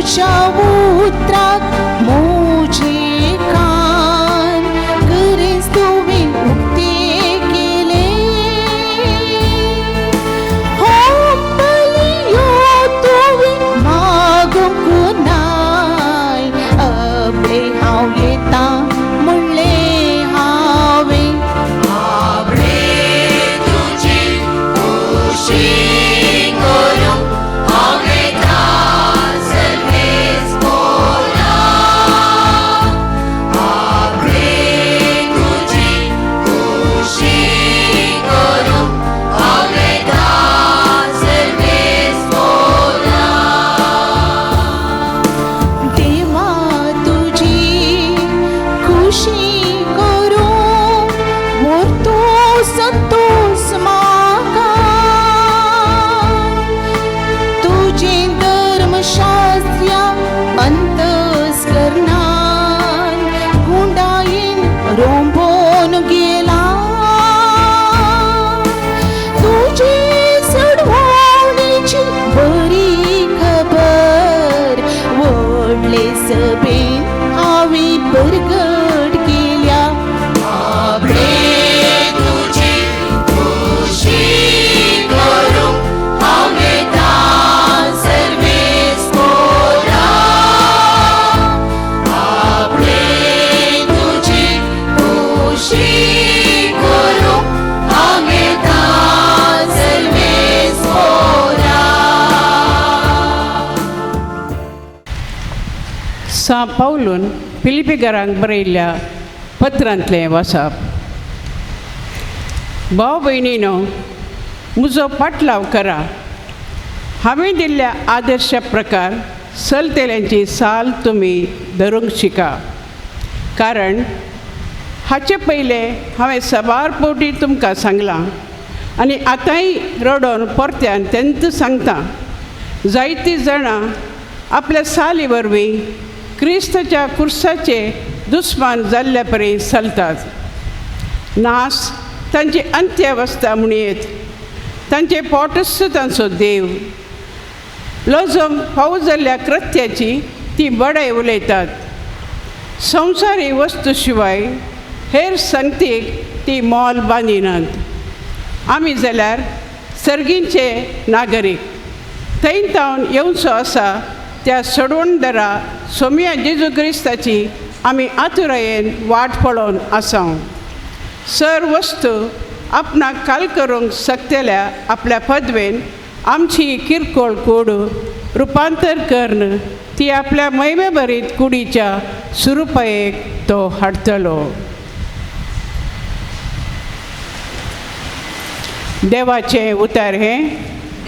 तुज्या उतराक म्हजे कान गरेज तुवें उक्ते केले. होम बलियो तुवें मागूंक नाय, अबळे हांव येता म्हणलें हांवें. आपणे तुजी खुशी करूंक हांव येता सर्वेस पोरा. आपणे तुजी खुशी करूंक हांव येता सर्वेस पोरा. देवा तुजी खुशी करूंक व्हरतो संतोस म्हाका. तुजें धर्मशास्त्र्या अंतस्करणान गुंडायेन रोंबोन गेला. तुजे सडवणेची बरी खबर व्हडले सभेन हांवें परगट केल्या. आपणे तुजी खुशी करूंक हांव येता सर्वेस पोरा. आपणे तुजी खुशी करूंक हांव येता सर्वेस पोरा. सा पावलून फिलिपीकारांक बरयल्ल्या पत्रांतलें वाचप. भाव भयणीनो, म्हजो पाटलाव करा. हांवें दिल्ल्या आदर्श प्रकार चलतेल्यांची साल तुमी धरूंक शिका, कारण हाचे पयलें हांवें साबार फावटी तुमकां सांगलां आनी आतांय रडोन परत्यान तेंच सांगता. जायतीं जाणां आपल्या साली वरवीं क्रिस्ताच्या कुर्साचे दुस्मान जाल्ल्या परी चलतात. नास तांची अंत्यावस्था म्हणयेत, तांचे पोटच तांचो देव. लजोंक फावो जाल्ल्या कृत्याची ती बडाय उलयतात. संवसारी वस्तू शिवाय हेर संगतीक ती मोल बांदिनात. आमी जाल्यार सर्गींचे नागरीक, थंय तावन येवचो आसा त्या सडवणदारा सोम्या जेजू क्रिस्ताची आमी आतुरायेन वाट पळोवन आसा. सर वस्तू आपणाक काल करूंक शकतल्या आपल्या पदवेन आमची किरकोळ कूड रुपांतर करून ती आपल्या महिमे भरीत कुडीच्या सुरुपायेक तो हाडटलो. देवाचें उतार हें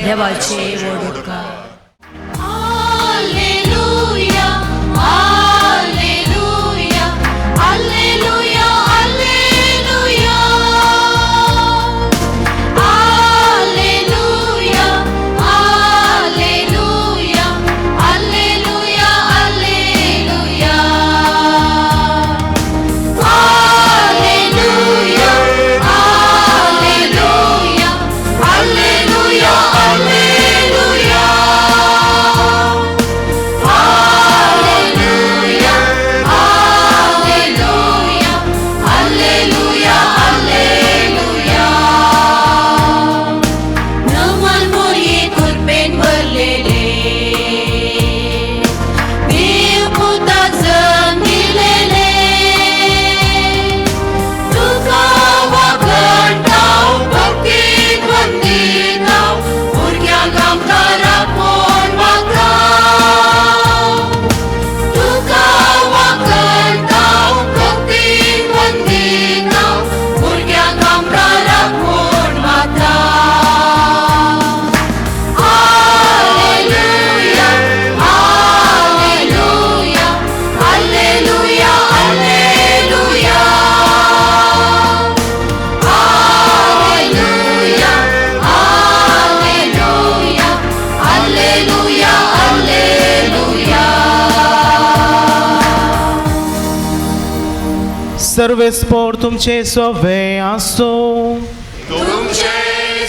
देवाचे Vaduka. Alleluia, Alleluia, Alleluia, Alleluia. Alleluia, Alleluia, Alleluia, Alleluia. Alleluia, Alleluia, Alleluia, Alleluia. Alleluia, Alleluia, Alleluia, Alleluia. नमन मोरये कृपेन भरलेले, देव पुताक जग दिलेले. तुका वाखणताव, भक्तीन वंदिताव, भुरग्यांक आमकां राखून वागताव. तुका वाखणताव, भक्तीन वंदिताव, भुरग्यांक आमकां राखून वागताव. Alleluia, Alleluia, Alleluia, Alleluia. Alleluia, Alleluia, Alleluia, Alleluia. सर्वेस्पोर तुमचे सवे आसो. तुमचे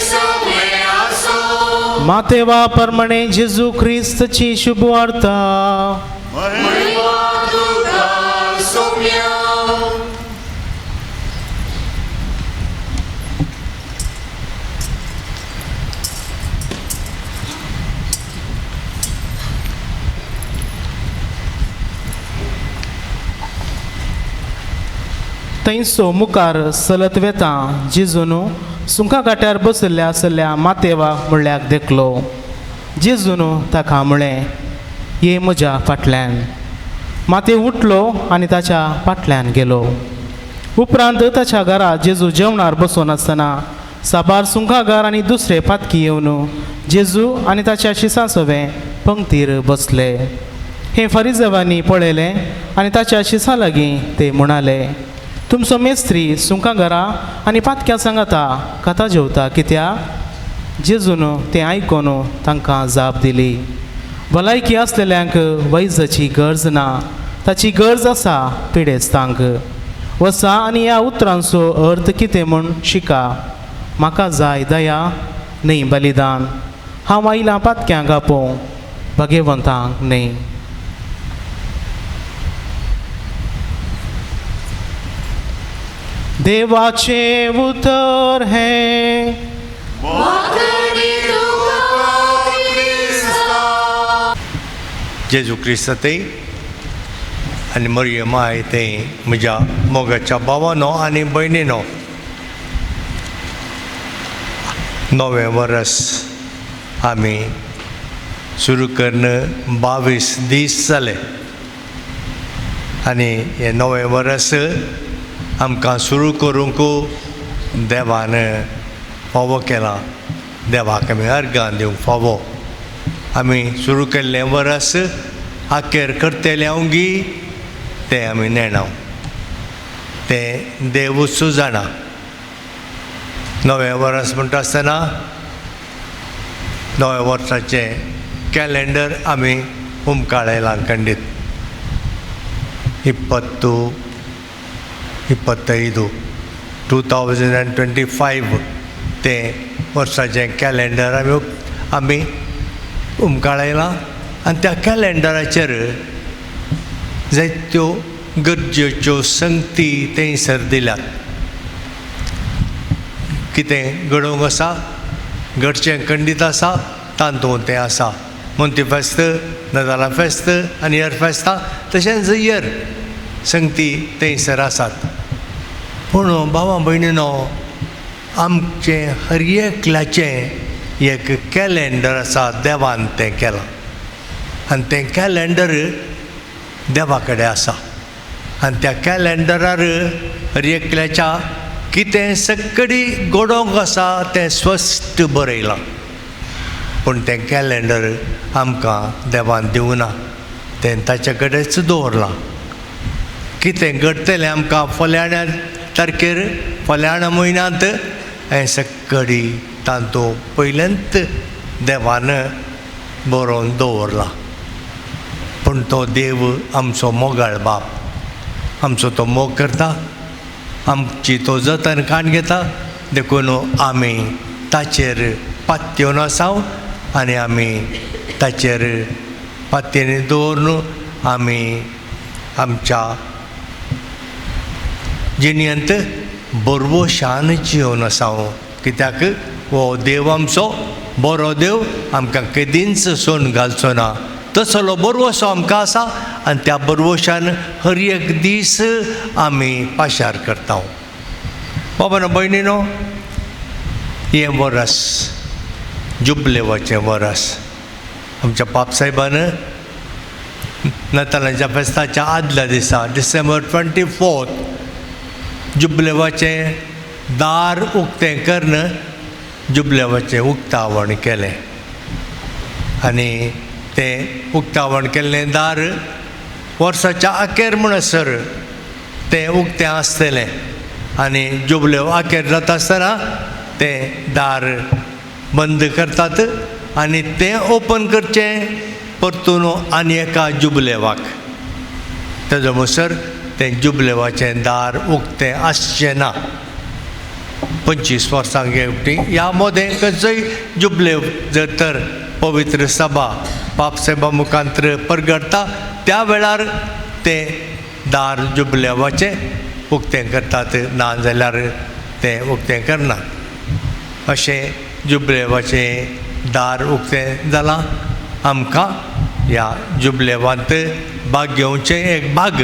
सवे आसो. मातेवा परमणे जेजू ख्रिस्तची शुभवार्ता. थंयसो मुखार चलत वेता जेजून सुंका काट्यार बशिल्ल्या आसल्या मातेवा म्हणल्याक देखलो. जेजून ताका म्हळें, ये म्हज्या फाटल्यान. माते उठलो आनी ताच्या फाटल्यान गेलो. उपरांत ताच्या घरा जेजू जेवणार बसून आसतना साबार सुंकागार आनी दुसरे पातकी येवन जेजू आनी ताच्या शिसां सवें पंक्तीर बसले. हे फरिजवांनी पळयलें आनी ताच्या शिसां लागीं ते म्हणाले, तुमचो मेस्त्री सुंकाघरा आनी पातक्या सांगाता कथा जेवता कित्याक? जेजून तें आयकून तांकां जाप दिली, भलायकी आसलेल्यांक वैजाची गरज ना, ताची गरज आसा पिडेस्तांक. वसा आनी ह्या उतरांचो अर्थ कितें म्हूण शिका. म्हाका जाय दया न्हय बलिदान. हांव आयलां पातक्यांक आपोवंक, भगेवंतांक न्हय. देवाचें उतर हें. जेजू क्रिस्त ते आनी मरियम माय ते म्हज्या मोगाच्या भावानो आनी भयणीनो, नवें वरस आमी सुरू करून 22 दीस जाले आनी हें नवें वरस आमकां सुरू करूंक देवान फावो केलां. देवाक आमी अर्गां दिवंक फावो. आमी सुरू केल्लें वरस आखेर करतलें हांव तें आमी नेणाव, तें देवूच जाणा. नवें वरस म्हणटा आसतना नव्या वर्साचें कॅलेंडर आमी उमकाळयलां खंडीत. 20 25 2025 तें वर्साचें कॅलेंडर आमी उमकाळयलां आनी त्या कॅलेंडराचेर जायत्यो गरजेच्यो संगती थंयसर दिल्यात. कितें घडोवंक आसा, घडचें खंडीत आसा, तातूंत तें आसा. मोंती फेस्त, नदाला फेस्त आनी यर फेस्तां तशेंच यर संगती थंयसर आसात. पूण भावा भयणीनो, आमचें हर एकल्याचें एक कॅलेंडर आसा, देवान तें केलां आनी तें कॅलेंडर देवा कडेन आसा. आनी त्या कॅलेंडरार हर एकल्याच्या कितें सगळी घडोवंक आसा तें स्पश्ट बरयलां. पूण तें कॅलेंडर आमकां देवान दिवना, तें ताचे कडेच दवरलां. कितें घडटलें आमकां फल्याण्या तारखेर, फल्याण्या म्हयन्यांत, हें सगळी तातूंत पयल्यांत देवान बरोवन दवरलां. पूण तो देव आमचो मोगाळ बाप, आमचो तो मोग करता, आमची तो जतन काण घेता. देखून आमी ताचेर पातयेवन आसा आनी आमी ताचेर पातयेनी दवरून आमी आमच्या जिणेंत बरवशान जिवन आसा. कित्याक हो देव आमचो बरो देव, आमकां केदींच सोन घालचो ना. तसलो बरवसो आमकां आसा आनी त्या बरवशान हर एक दीस आमी पाशार करता. बाबानो भयणीनो, हें वरस जुबलेवाचें वरस. आमच्या बापसाहेबान नातालांच्या फेस्ताच्या आदल्या दिसा डिसेंबर 24 जुबलेवाचें दार उक्तें करून जुबलेवाचें उक्तावण केलें. आनी तें उक्तावण केल्लें दार वर्साच्या अखेर म्हणसर तें उक्तें आसतलें आनी जुबलेव अखेर जाता आसतना तें दार बंद करतात आनी तें ओपन करचें परतून आनी एका जुबलेवाक. तेजो म्हणसर तें जुबलेवाचें दार उक्तें आसचें ना. 25 वर्सांक फावटी ह्या मोदें खंयचोय जुबलेव जर तर पवित्र सभा पापसाहेबा मुखांतर परगटता त्या वेळार तें दार जुबलेवाचें उक्तें करतात, ना जाल्यार तें उक्तें करनात. अशें जुबलेवाचें दार उक्तें जालां. आमकां ह्या जुबलेवांत भाग घेवचें एक भाग.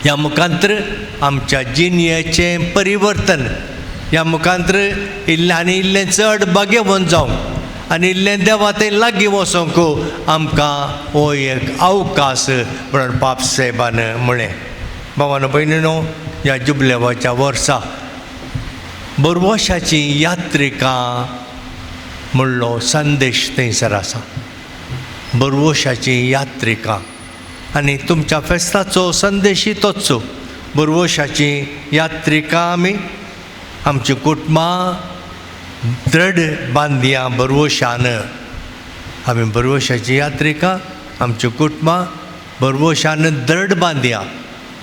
ह्या मुखांतर आमच्या जिणेचें परिवर्तन, ह्या मुखांतर इल्लें आनी इल्लें चड भाग्यवंत जावंक आनी इल्लें देवा थंय लागीं वचोंक आमकां हो एक अवकाश म्हणून पाप साहेबान म्हळें. भावानो भयणीनो, ह्या जुबलेवाच्या वर्सा बरवशाची यात्रिका म्हणलो संदेश थंयसर आसा. बरवशाची यात्रिका आनी तुमच्या फेस्ताचो संदेशूय तोच. बरवशाची यात्रिका आमी आमची कुटुंबां दृढ बांदया बरवशान. आमी बरवशाची यात्रिका आमची कुटुंबां बरवशान दृढ बांदया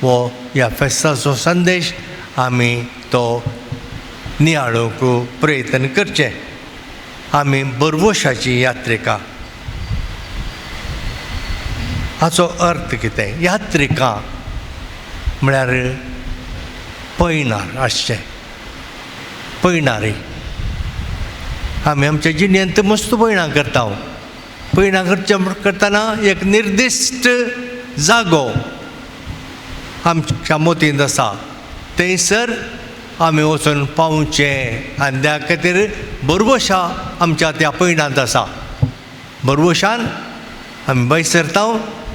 हो ह्या फेस्ताचो संदेश आमी तो नियाळूंक प्रयत्न करचें. आमी बरवशाची यात्रिका हाचो अर्थ कितें? यात्रिका म्हळ्यार पयणार आसचें, पयणारी. आमी आमच्या जिणेंत मस्त पयणां करता. पयणां करचे करतना एक निर्दिश्ट जागो आमच्या मतींत आसा, थंयसर आमी वचून पावचें आनी त्या खातीर बरवशा आमच्या त्या पयणांत आसा. बरवशान आमी भायर सरता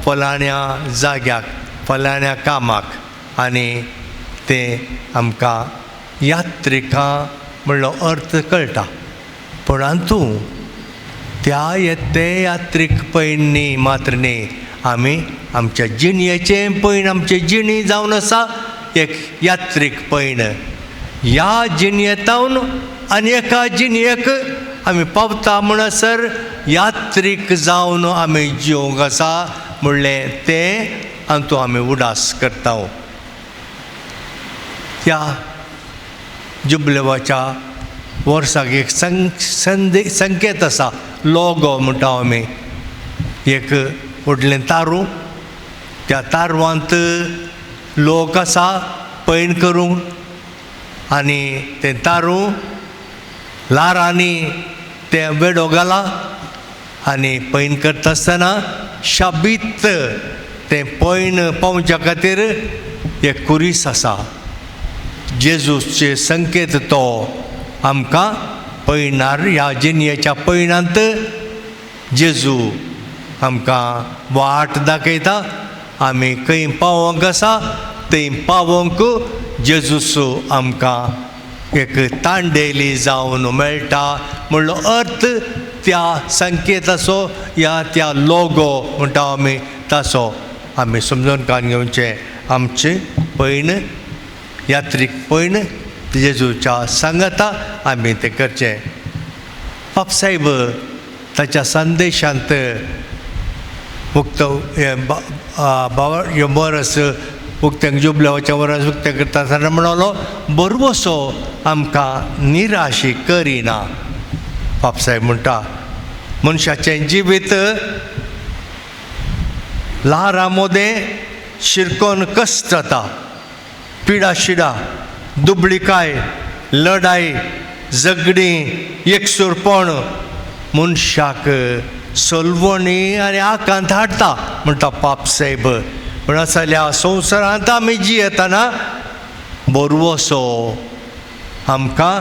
फलाण्या जाग्याक, फलाण्या कामाक, आनी तें आमकां यात्रिका म्हणलो अर्थ कळटा. पूण अंतू त्या ते यात्रीक पयण न्ही मात्र न्ही, आमी आमच्या जिणेचें पयण, आमची जिणी जावन आसा एक यात्रीक पयण. ह्या जिणेंतावन आनी एका जिणेक आमी पावता म्हणसर यात्रीक जावन आमी जिवंक आसा म्हणलें तें अंतू आमी उडास करता. ह्या जुबलेवाच्या वर्साक एक संकेत आसा, लोगो म्हणटा आमी. एक व्हडलें तारूं, त्या तारवांत लोक आसा पैण करूंक आनी तें तारूं ल्हारांनी तें वेडो घाला आनी पैण करता आसतना शाबीत तें पैण पावच्या खातीर एक कुरीस आसा. जेजूचे संकेत तो आमकां पयणार, ह्या जिणेच्या पयणांत जेजू आमकां वाट दाखयता. आमी खंय पावोंक आसा थंय पावोंक जेजूस आमकां एक तांडेली जावन मेळटा म्हणलो अर्थ त्या संकेताचो या त्या लोगो म्हणटा आमी ताचो आमी समजून कान घेवचें. आमचें पयण यात्रीक पयण जेजूच्या सांगाता आमी तें करचें. पापसाहेब ताच्या संदेशांत उक्तो हें वरस उक्तें जुबलेवाचें वरस उक्तें करता आसतना म्हणलो बरवसो आमकां निराशी करिना. पापसाहेब म्हणटा मनशाचें जिवीत ल्हारां मदें शिरकोन कश्ट जाता, पिडा शिडा, दुबळिकाय, लढाय, झगडीं, एकसूरपण मनशाक सलवणी आनी आकांत हाडटा म्हणटा पापसाहेब. पूण आसल्या संवसारांत आमी जियेतना बरवसो आमकां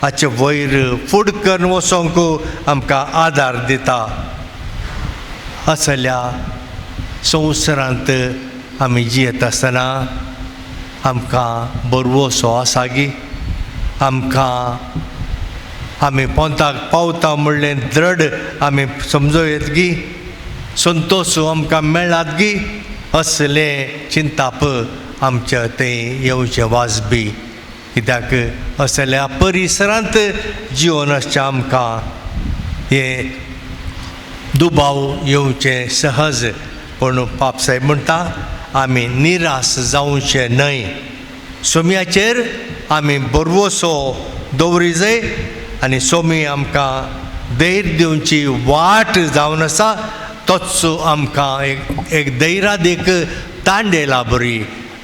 हाचे वयर फुड करून वचोंक आमकां आदार दिता. असल्या संवसारांत आमी जियेत आसतना आमकां बरवसो आसा गी, आमकां आमी पोंताक पावता म्हणलें दृढ आमी समजूं येत गी, संतोश आमकां मेळात गी, असलें चिंताप आमच्या थंय येवचें वाजबी. कित्याक असल्या परिसरांत जिवन आसचें आमकां हें दुबाव येवचें सहज. पूण पापसाहेब म्हणटा आमी निराश जावचें न्हय, सोम्याचेर आमी बरवसो दवरी जाय आनी सोमी आमकां धैर्य दिवची वाट जावन आसा तोच आमकां एक एक धैर्यादीक तांडेला बरी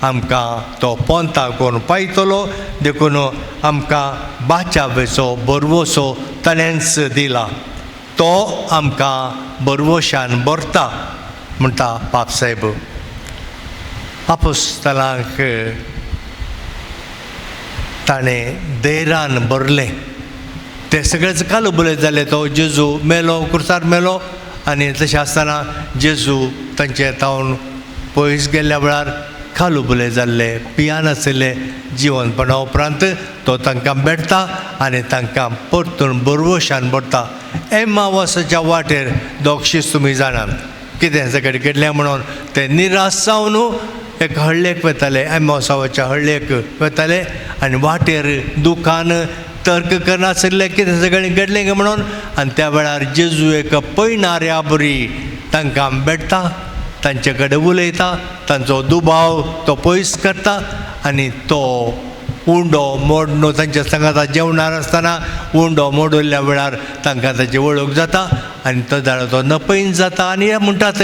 आमकां तो पोंता करून पायतलो. देखून आमकां बाचावेचो बरवसो ताणेंच दिला, तो आमकां बरवशान भरता म्हणटा पापसाहेब. आपोस्तलांक ताणें धैर्यान भरलें, ते सगळेच कालुबुले जाले. तो जेजू मेलो, कुर्सार मेलो आनी तशें आसतना जेजू तांचे तावन पयस गेल्ल्या वेळार कालुबुले जाल्ले, पियान आशिल्ले. जिवनपणा उपरांत तो तांकां भेटता आनी तांकां परतून बरवशान भरता. एमावासाच्या वाटेर दोगशीच तुमी जाणात कितें सगळें घडलें म्हणून ते निराश जावन एक हळ्ळेक वताले, एमावासाच्या हळ्ळेक वताले आनी वाटेर दुकान तर्क करनासले कितें सगळें घडलें काय म्हणून. आनी त्या वेळार जेजू एक पयणाऱ्या बरी तांकां भेटता, तांचे कडेन उलयता, तांचो दुबाव तो पयस करता आनी तो उंडो मोडनो तांच्या सांगाता जेवणार आसतना उंडो मोडल्या वेळार तांकां ताची वळख जाता आनी तो जाल्यार तो नपयन जाता. आनी हे म्हणटात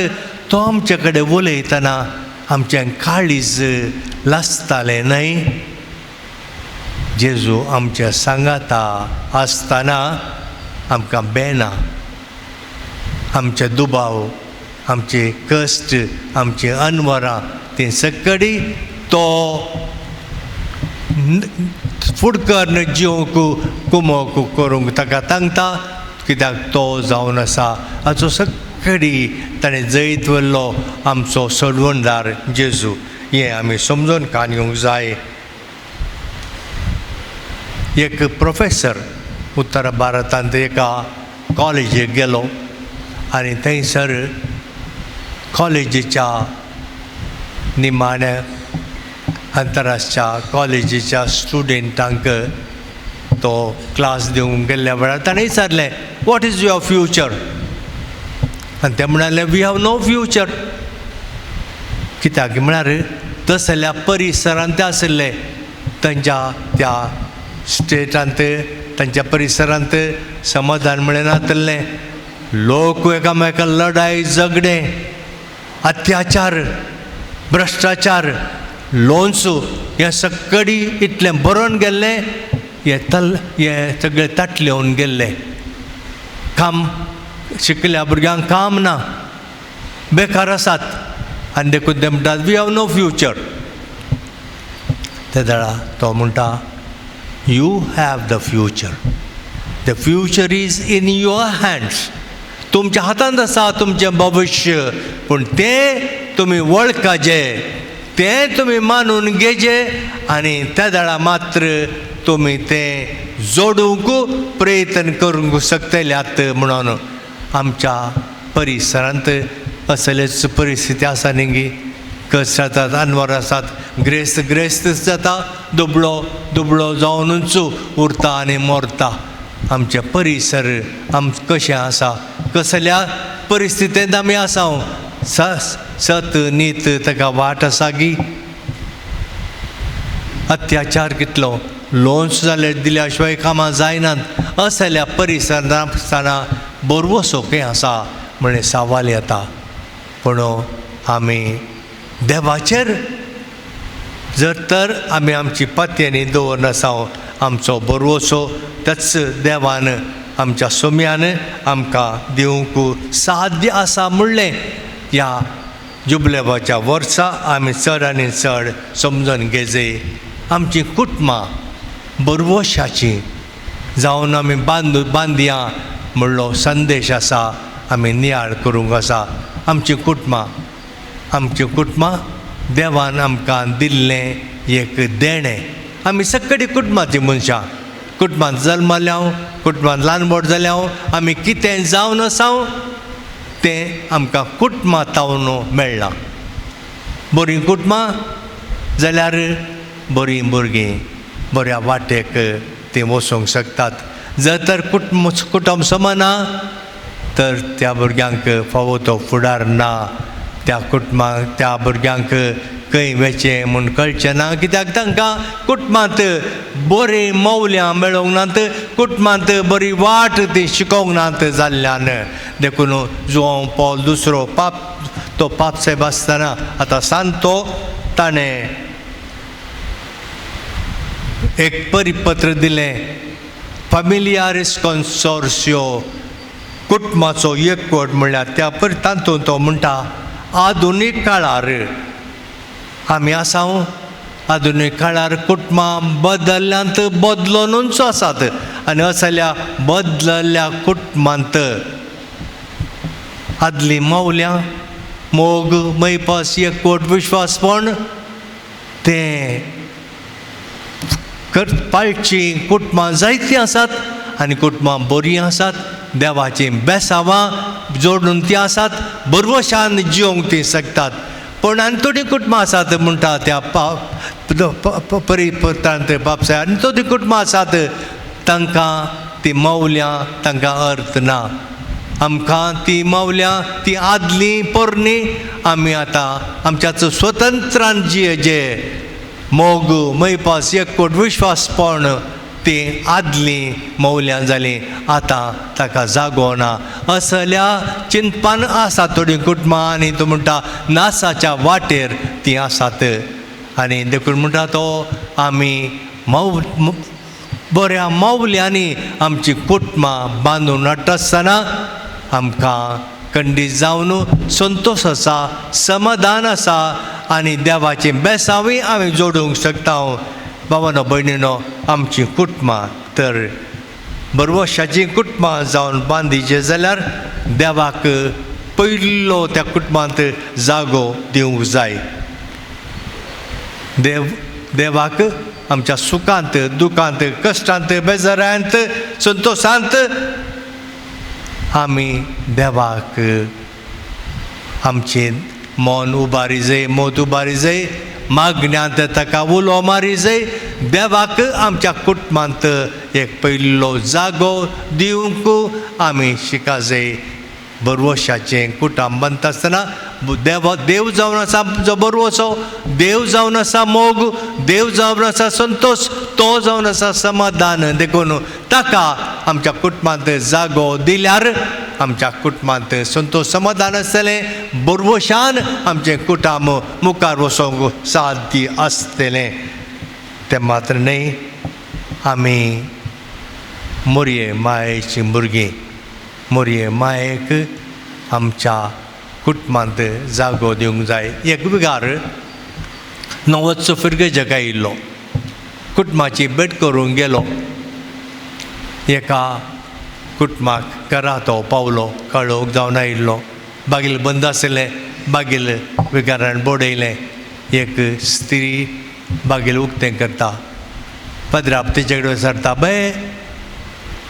तो आमचे कडेन उलयतना आमचें काळीज लासतालें न्हय. जेजू आमच्या सांगाता आसतना आमकां बेना, आमचे दुबाव, आमचे कश्ट, आमची अनवरां तीं सगळीं तो फुडकर्न जिवंक कुमोक करूंक ताका सांगता, कित्याक तो जावन आसा हाचो सगळी ताणें जैत व्हरलो आमचो सोडवणदार जेजू. हें आमी समजून कान घेवंक जाय. एक प्रोफेसर उत्तर भारतांत एका कॉलेजीक गेलो आनी थंयसर कॉलेजीच्या निमाण्या अंतराष्ट्रीय कॉलेजीच्या स्टुडंटांक तो क्लास दिवंक गेल्ल्या वेळार ताणें विचारलें, what is your future? आनी ते म्हणाले, we have no future. कित्याक म्हळ्यार तसल्या परिसरांत ते आशिल्ले, तांच्या त्या स्टेटांत तांच्या परिसरांत समाधान मेळनातलें. लोक एकामेका लढाय, झगडें, अत्याचार, भ्रश्टाचार, लोन्सू हें सगळी इतलें बरोवन गेल्लें, हें तल हें सगळें ताटलेवन गेल्लें. काम शिकल्या भुरग्यांक काम ना, बेकार आसात आनी देखून ते म्हणटात we have no future. ते वेळार तो म्हणटा, you have the future, the future is in your hands. तुमच्या हातांत आसा तुमचें भविश्य, पूण तें तुमी वळखाचें, तें तुमी मानून घेचे आनी त्या वेळार मात्र तुमी तें जोडूंक प्रयत्न करूंक शकतल्यात. म्हणून आमच्या परिसरांत असलेच परिस्थिती आसा न्ही, कश्ट जातात, अनवर आसात, ग्रेस्त ग्रेस्त जाता, दुबळो दुबळो जावनूच उरता आनी मरता. आमचें परिसर आम कशें आसा, कसल्या परिस्थितींत आमी आसा, सत नीत ताका वाट आसा गी? अत्याचार कितलो, लोन्स जाल्यार दिल्या शिवाय कामां जायनात. असल्या परिसरांत आसतना बरवसो खंय आसा म्हणलें सवाल येता. पूण आमी देवाचेर जर तर आमी आमची पत्यांनी दवरनासा आमचो बरवसो त्याच देवान आमच्या सोम्यान आमकां दिवंक साध्य आसा म्हणलें ह्या जुबलेबाच्या वर्सा आमी चड आनी चड समजून घेजे. आमची कुटुंबां बरवशाचीं जावन आमी बांदया म्हणलो संदेश आसा, आमी नियाळ करूंक आसा. आमची कुटुंबां, आमची कुटुंबां देवान आमकां दिल्लें एक देणें. आमी सगळीं कुटुंबाचीं मनशां, कुटुंबांत जल्मल्या, कुटुंबांत ल्हान व्हड जाल्या, आमी कितें जावन आसा तें आमकां कुटुंबां तावन मेळ्ळां. बरीं कुटुंबां जाल्यार बरीं भुरगीं बऱ्या वाटेक तीं वचूंक शकतात. जर तर कुटुंब समाना तर त्या भुरग्यांक फावो तो फुडार ना. त्या कुटुंबाक त्या भुरग्यांक खंय वेचें म्हूण कळचें ना, कित्याक तांकां कुटुंबांत बरीं मौल्यां मेळोंक नात, कुटुंबांत बरी वाट ती शिकोवंक नात जाल्ल्यान. देखून जुआंव पॉल दुसरो पाप तो पाप साहेब आसतना आतां सांतो ताणें एक परिपत्र दिलें, फामिलियारिस कॉन्सोर्सियो, कुटुंबाचो एकवट म्हणल्यार त्या पर तातूंत तो म्हणटा आधुनीक काळार आमी आसा, आधुनीक काळार कुटुंबां बदल्ल्यांत बदलुनूच आसात आनी असल्या बदलल्या कुटुंबांत आदलीं मौल्यां मोग मैपास एकवट विश्वासपण तें पाळचीं कुटुंबां जायतीं आसात आनी कुटुंबां बरीं आसात, देवाचीं बेसावां जोडून तीं आसात, बरवशान जिवंक तीं शकतात. पूण आनी थोडीं कुटुंबां आसात म्हणटा त्या परिपत्रांत बापसाय, आनी थोडीं कुटुंबां आसात तांकां ती मौल्यां तांकां अर्थ ना. आमकां ती मौल्यां ती आदलीं पोरणी आमी आतां आमच्याच स्वतंत्रान जी जे मोग मैपास एकवट विश्वासपण ती आदलीं मौल्यां जालीं, आतां ताका जागो ना. असल्या चिंतपान आसा थोडीं कुटुंबां आनी तूं म्हणटा नासाच्या वाटेर तीं आसात. आनी देखून म्हणटा तो आमी बऱ्या मौल्यांनी आमची कुटुंबां बांदून हाडटा आसतना आमकां खंडीत जावन संतोश आसा, समाधान आसा आनी देवाचें बेसांवूय आमी जोडूंक शकता. बाबानो भयणीनो, आमचीं कुटुंबां तर बरवशाचीं कुटुंबां जावन बांदिचें जाल्यार देवाक पयलो त्या कुटुंबांत जागो दिवंक जाय. देवाक आमच्या सुखांत दुखांत कश्टांत बेजारांत संतोशांत आमी देवाक आमचें मन उबारी जाय, मोत उबारी जाय, मागण्यांत ताका उलो मारी जाय. देवाक आमच्या कुटुंबांत एक पयलो जागो दिवंक आमी शिका जाय. बरवशाचें कुटुंब बांदता आसतना देव जावन आसा जो बरवसो, देव जावन आसा मोग, देव जावन आसा संतोश, तो जावन आसा समाधान. देखून ताका आमच्या कुटुंबांत जागो दिल्यार आमच्या कुटुंबांत संतोश समाधान आसतलें, बरवशान आमचें कुटुंब मुखार वचोंक साध्य आसतलें. तें मात्र न्हय, आमी मोरये मायेचीं भुरगीं, मोरये मायेक आमच्या कुटुंबांत जागो दिवंक जाय. एक विगार नवोच फिरगेजक आयिल्लो, कुटुंबाची भेट करूंक गेलो. एका कुटुंबाक घरा तो पावलो, काळोख जावन आयिल्लो, बागील बंद आशिल्लें, बागील विगारान बडयलें. एक स्त्री बागील उक्तें करता, पदराप तिचे कडेन विचारता, बाय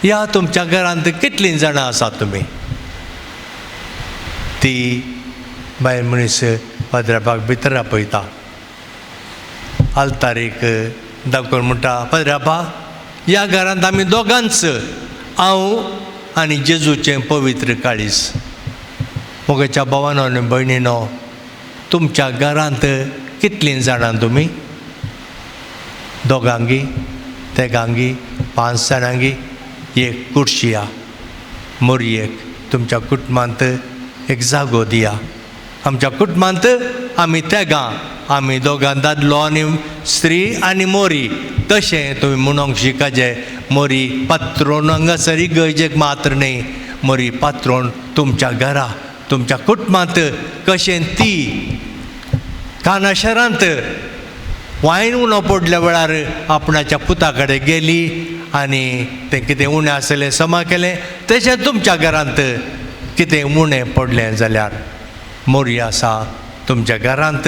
ह्या तुमच्या घरांत कितलीं जाणां आसात तुमी? ती बायल मनीस पदरापाक भितर आपयता, आल्तारीक दाखोवन म्हणटा, पदरापा ह्या घरांत आमी दोगांच, हांव आनी जेजूचें पवित्र काळीज. मोगाच्या भावानो आनी भयणीनो, तुमच्या घरांत कितलीं जाणां तुमी? दोगांगी, तेगांगी, पांच जाणांगी? एक कुर्शिया मोरयेक तुमच्या कुटुंबांत एक जागो दिया. आमच्या कुटुंबांत आमी तेगां, आमी दोगां, दादलो आनी स्त्री आनी मोरी. तशें तुमी म्हणोंक शिकाजे, मोरी पात्रोन हांगासर इगर्जेक मात्र न्हय, मोरी पात्रोन तुमच्या घरा तुमच्या कुटुंबांत कशें ती काना शहरांत वायन उणो पडल्या वेळार आपणाच्या पुता कडेन गेली आनी तें कितें उणें आसलें समा केलें, तशें तुमच्या घरांत कितें उणें पडलें जाल्यार मोरी आसा तुमच्या घरांत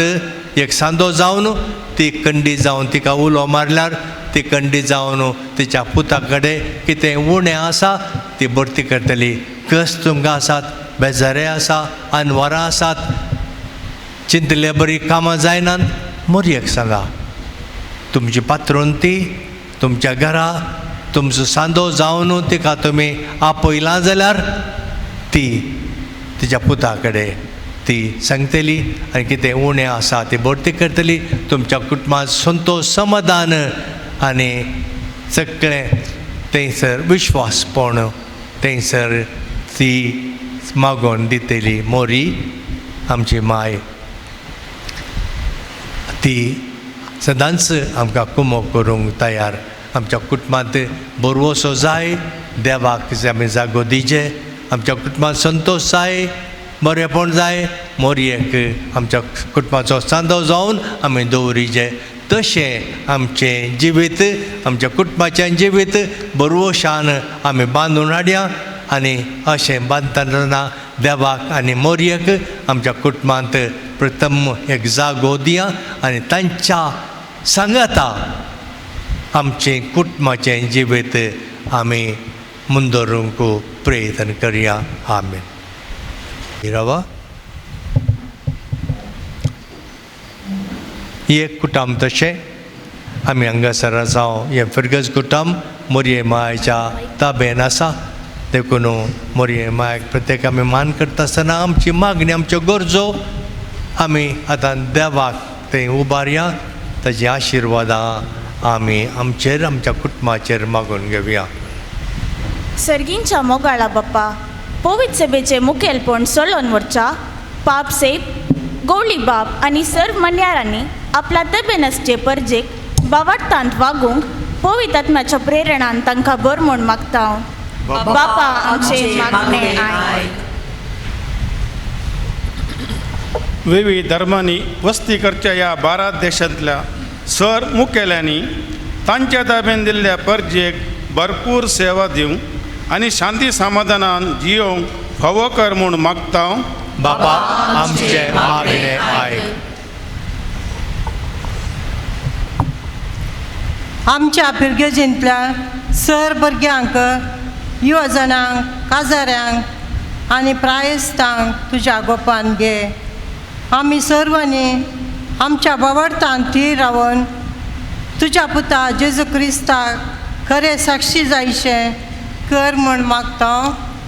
एक सांदो जावन ती कंडी जावन तिका उलो मारल्यार ती कंडी जावन तिच्या पुता कडेन कितें उणें आसा ती भरती करतली. कस तुमकां आसात, बेजारे आसा, अनवरां आसात, चिंतले बरी कामां जायनात, मोरयेक सांगा. तुमची पात्रोन ती तुमच्या घरा तुमचो सांदो जावन तिका तुमी आपयलां जाल्यार ती तिच्या पुता कडेन ती सांगतली आनी कितें उणें आसा ती भरती करतली. तुमच्या कुटुंबांत संतोश समाधान आनी सगळें थंयसर विश्वासपण थंयसर ती मागोवन दितली. मोरी आमची माय ती सदांच आमकां कुमो करूंक तयार. आमच्या कुटुंबांत बरवसो जाय, देवाक आमी जागो दिवचे, आमच्या कुटुंबांत संतोश जाय, बरेंपण जाय, मोरयेक आमच्या कुटुंबाचो सांदो जावन आमी दवरिचे. तशें आमचें जिवीत आमच्या कुटुंबाचें जिवीत बरवशान आमी बांदून हाडया आनी अशें बांदतना देवाक आनी मोरयेक आमच्या कुटुंबांत प्रथम एक जागो दिया आनी तांच्या सांगाता आमचें कुटुंबाचें जिवीत आमी मुंदरूंक प्रयत्न करया. आमेन. रावा एक कुटुंब तशें आमी हांगासर आसा. हें फिरगज कुटुंब मोरये मायच्या ताबेन आसा. देखून मोरये मायक प्रत्येक आमी मान करता आसतना आमची मागणी आमच्यो गरजो आमी आतां देवाक थंय उबारया. ताजी आशिर्वादां आमी आमचेर आमच्या कुटुंबाचेर मागून घेवया. सर्गींच्या मोगाळा बाप्पा, पवित्र सभेचें मुखेलपण सोलोन व्हरच्या पाप सेब गवळी बाप आनी सर्व मन्यारांनी आपल्या तबेन आसचे परजेक बावार्थांत वागूंक पवित्र आत्म्याच्या प्रेरणान तांकां बर म्हूण मागता. बापा आमचें मागणें आयक. विविध धर्मांनी वस्ती करच्या ह्या भारत देशांतल्या सर मुखेल्यांनी तांच्या ताब्यान दिल्ल्या परजेक भरपूर सेवा दिवंक आनी शांती समाधानान जियोवंक फावो कर म्हूण मागता. बापा आमचें मागणें आयक. आमच्या फिरगेजींतल्या सर भुरग्यांक, युवजणांक, काजाऱ्यांक आनी प्रायस्तांक तुज्या गोपान घे. आमी सर्वांनी आमच्या बावडतान थीर रावन तुज्या पुता जेजू क्रिस्ताक खरें साक्षी जायशें कर म्हूण मागता.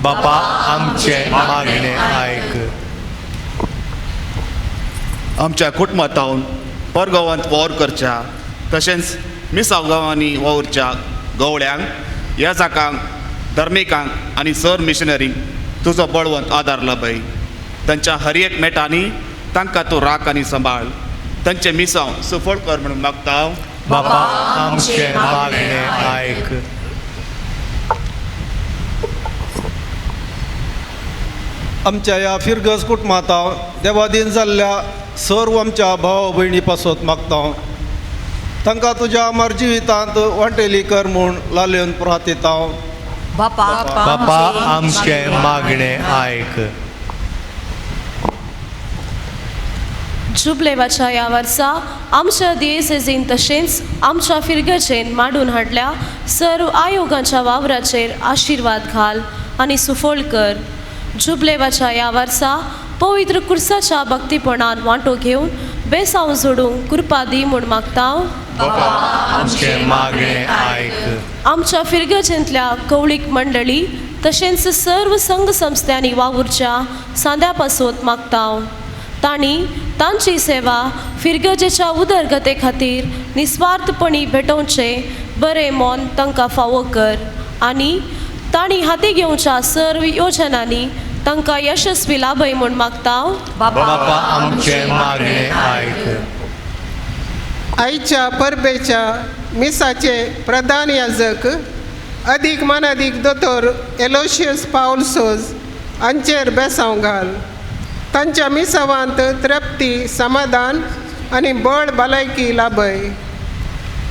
बापा आमचें मागणें आयक. आमच्या कुटुंबांत परगांवांत वावर करच्या तशेंच मिसाव गांवांनी वावुरच्या गवळ्यांक, याजाकांक, धर्मिकांक आनी सर मिशनरींक तुजो बळवंत आदार लाभय. तांच्या हर एक मेटांनी तांकां तूं राख आनी सांबाळ. तांचें मिसांव सुफळ कर म्हणून मागता. बापा आमचें मागणें आयक. आमच्या ह्या फिरगज कुटुंबांत देवादीन जाल्ल्या सर्व आमच्या भाव भयणी पासत मागता. तांकां तुज्या अमर जिवितांत वांटेली कर म्हूण लालेवन प्रार्थता. बापा बापा आमचें मागणें आयक. जुबलेवाच्या ह्या वर्सा आमच्या दियेसेजीन तशेंच आमच्या फिरगजेन मांडून हाडल्या सर्व आयोगांच्या वावराचेर आशिर्वाद घाल आनी सुफळ कर. जुबलेवाच्या ह्या वर्सा पवित्र कुर्साच्या भक्तीपणान वांटो घेवन बेसांव जोडूंक कृपा दी म्हूण मागता. आमचें मागणें आयक. आमच्या फिरगजेंतल्या कवळीक मंडळी तशेंच सर्व संघ संस्थांनी वावुरच्या सांद्या पासत मागता. तांणी तांची सेवा फिरगजेच्या उदरगते खातीर निस्वार्थपणी भेटोवचें बरें मन तांकां फावो कर आनी तांणी हाती घेवच्या सर्व योजनांनी तांकां यशस्वी लाभय म्हूण मागता. बापा आमचें मागणें आयक. आयच्या परबेच्या मिसाचे प्रधान याजक अदीक मानादीक दोतोर एलोशियस पावल सोज हांचेर बेसांव घाल. तांच्या मिसावांत तृप्ती, समाधान आनी बळ भलायकी लाभय.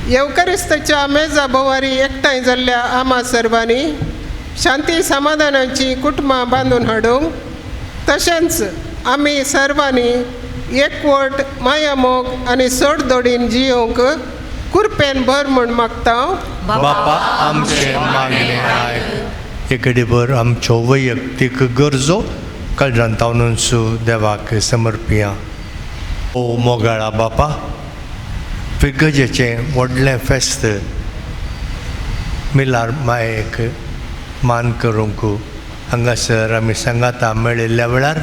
येवकरिस्ताच्या मेजा भोवारी एकठांय जाल्ल्या आमा सर्वांनी शांती समाधानाची कुटुंबां बांदून हाडूंक तशेंच आमी सर्वांनी एकवट, मायामोग आनी सोडदोडीन जियोवंक कुरपेन भर म्हूण मागता. बापा आमचें मागणें आयक. एकडे भर आमच्यो वैयक्तीक गरजो काळजांत देवाक समर्पिया. ओ मोगाळा बापा, फिरगजेचें व्हडलें फेस्त मिलार मायेक मान करूंक हांगासर आमी सांगाता मेळिल्ल्या वेळार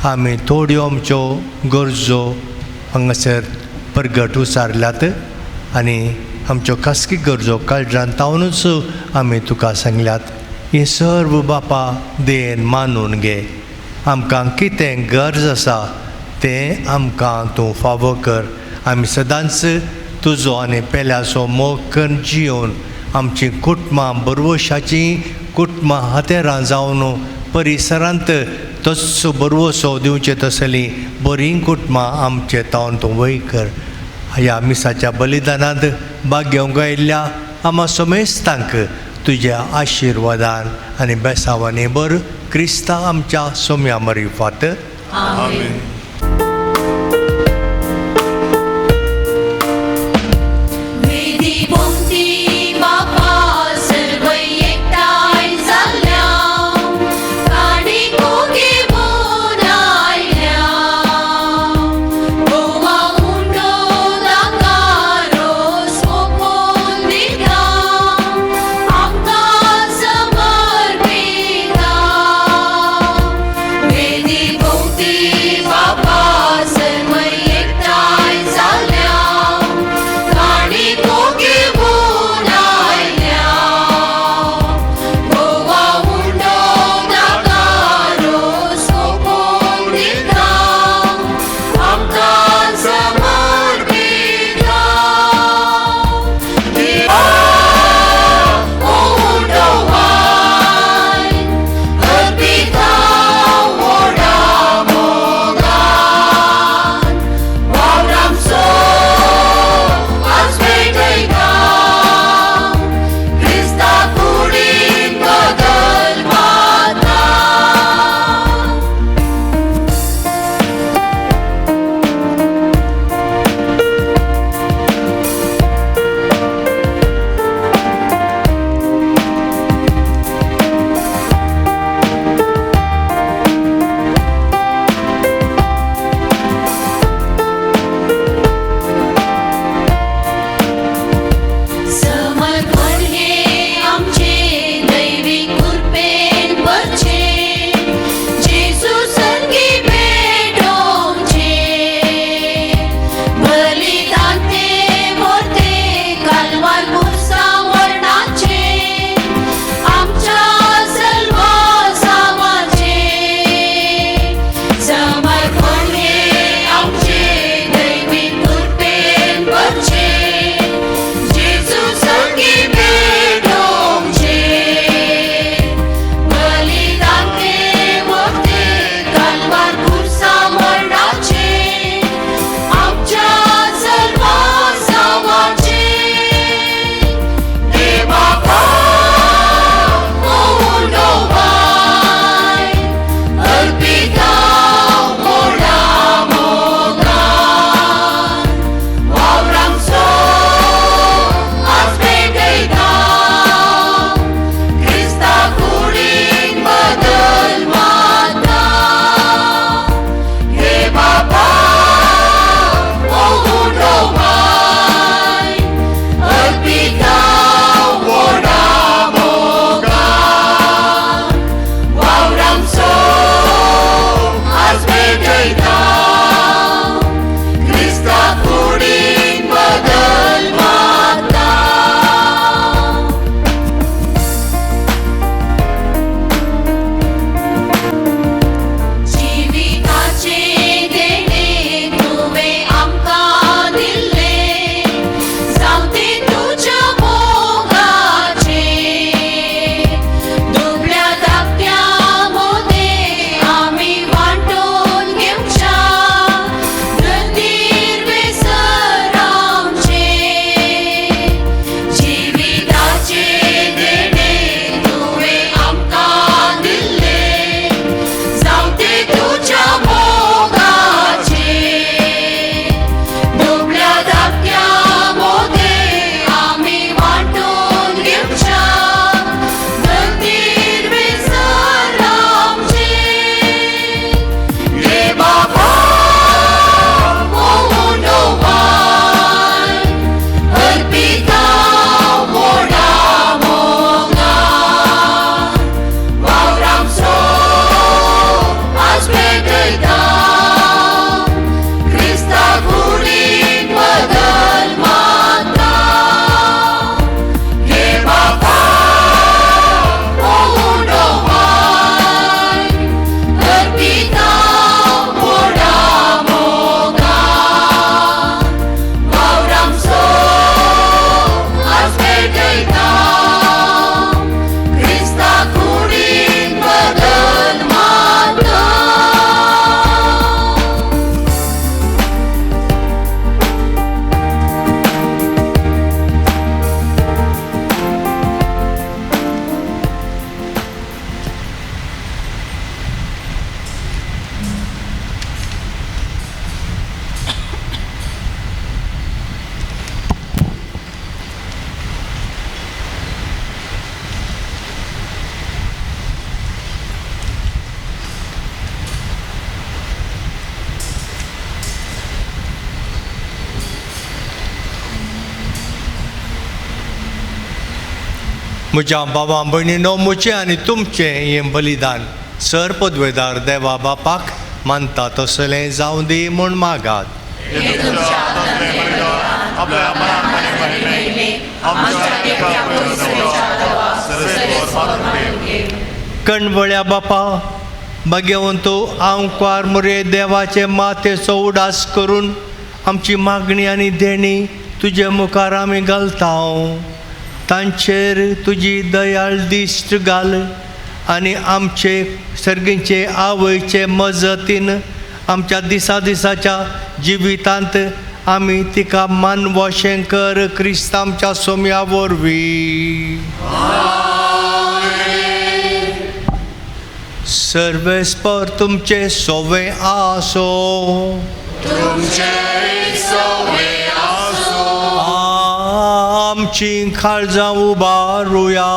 आमी थोड्यो आमच्यो गरजो हांगासर परगट उसारल्यात आनी आमच्यो खासगी गरजो काळजान तावनूच आमी तुका सांगल्यात. हे सर्व बापा देन मानून घे. आमकां कितें गरज आसा तें आमकां तूं फावो कर. आमी सदांच तुजो आनी पेल्याचो मोग करून जियोवन आमची कुटुंबां बरवशाचीं कुटुंबां हातेरां जावन परिसरांत तस्सो बरवसो दिवचे तसलीं बरीं कुटुंबां आमचे तावन तूं वय कर. ह्या मिसाच्या बलिदानांत भाग घेवंक आयिल्ल्या आमा समेस्तांक तुज्या आशिर्वादान आनी बेसावांनी बर क्रिस्ता आमच्या सोम्या मरिफात. आमेन. Baba. म्हज्या बाबा भयणीनो, म्हजें आनी तुमचें हें बलिदान सर पदवेदार देवा बापाक मानता तसलें जावं दी म्हूण मागात. कणवळ्या बापा, बागेवन तूं आंवकार मुरे देवाचे मातेचो उडास करून आमची मागणी आनी देणी तुजे मुखार आमी घालता. तांचेर तुजी दयाळ दिश्ट घाल आनी आमचे सर्गीचे आवयचे मजतीन आमच्या दिसा दिसाच्या जिवितांत आमी तिका मानवशें कर क्रिस्त आमच्या सोम्या वरवीं. सर्वेस्पर तुमचे सोवे आसो. आमची काळजां उबारुया.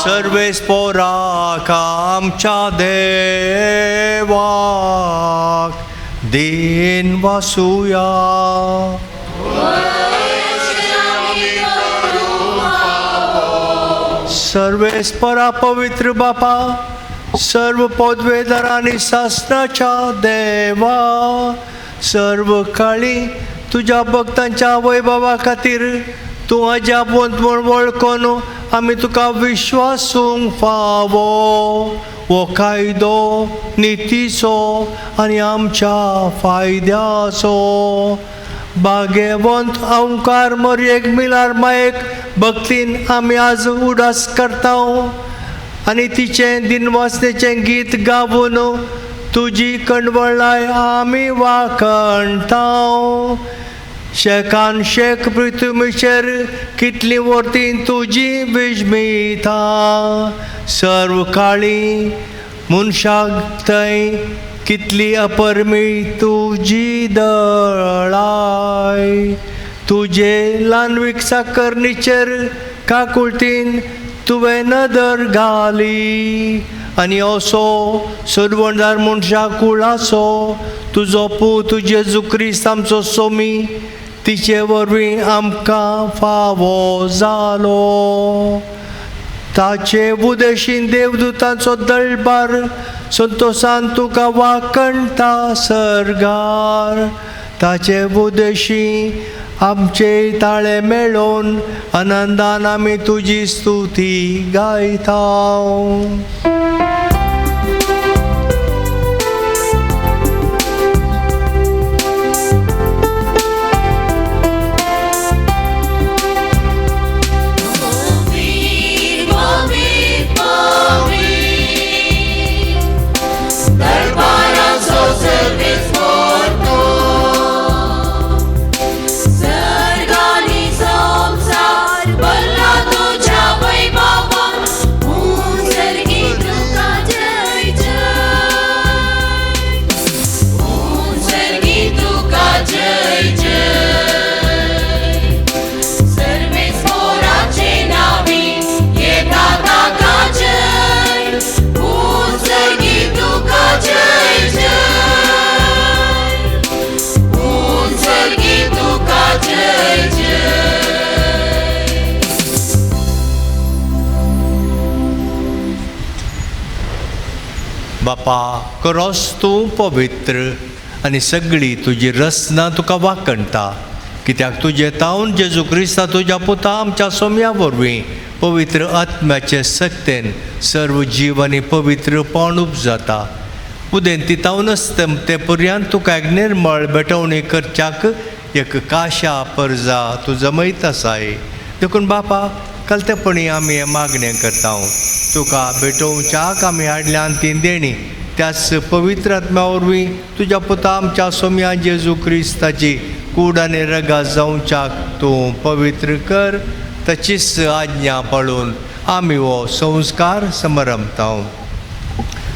सर्वेस्पराक आमच्या देवाक दिन वासुया. सर्वेस्परा पवित्र बापा, सर्व पदवेदार आनी सासणाच्या देवा, सर्व काळी तुज्या भक्तांच्या वैभवा खातीर तूं अजापवंत म्हूण वळखून आमी तुका विश्वासूंक फावो. हो कायदो नितीचो आनी आमच्या फायद्याचो. भाग्यवंत ओंकार मोरयेक मिलार मायेक भक्तीन आमी आज उडास करता आनी तिचें दिनवासनेचें गीत गावून तुजी कणवळाय आमी वाखणता. शेकान शेक पृथ्वीचेर कितली वर्तीं तुजी विजमिता. सर्व काळी मनशाक थंय कितली अपरमी तुजी दळाय. तुजे ल्हानवीक साकरणीचेर काकुळतीन तुवें नदर घाली आनी असो सरवणदार मनशा कुळाचो तुजो पूत जेजू क्रिस्त आमचो सोमी तिचे वरवीं आमकां फावो जालो. ताचे उदेशीन देवदूतांचो दळबार संतोसान तुका वाखणटा सर्गार. ताचे उदेशी आमचे ताळे मेळोवन आनंदान आमी तुजी स्तुती गायता. बापा, क्रॉस तूं पवित्र आनी सगळी तुजी रचना तुका वाखणटा. कित्याक तुजें तावन जेजू क्रिस्ता तुज्या पुता आमच्या सोम्या वरवीं पवित्र आत्म्याचे सक्तेन सर्व जीव आनी पवित्रपण उपजाता. उदेंती तावनच ते पर्यंत तुका एक निर्मळ भेटवणी करच्याक एक काशा परजा तूं जमयत आसाय. देखून बापा, कलतेपणी आमी हें मागणें करता. तुका भेटोवच्याक आमी हाडल्यान ती देणी त्याच पवित्र आत्म्या वरवीं तुज्या पुता आमच्या सोम्या जेजू क्रिस्ताची कूड आनी रगा जावच्याक तूं पवित्र कर. ताचीच आज्ञा पाळून आमी हो संस्कार समरमता.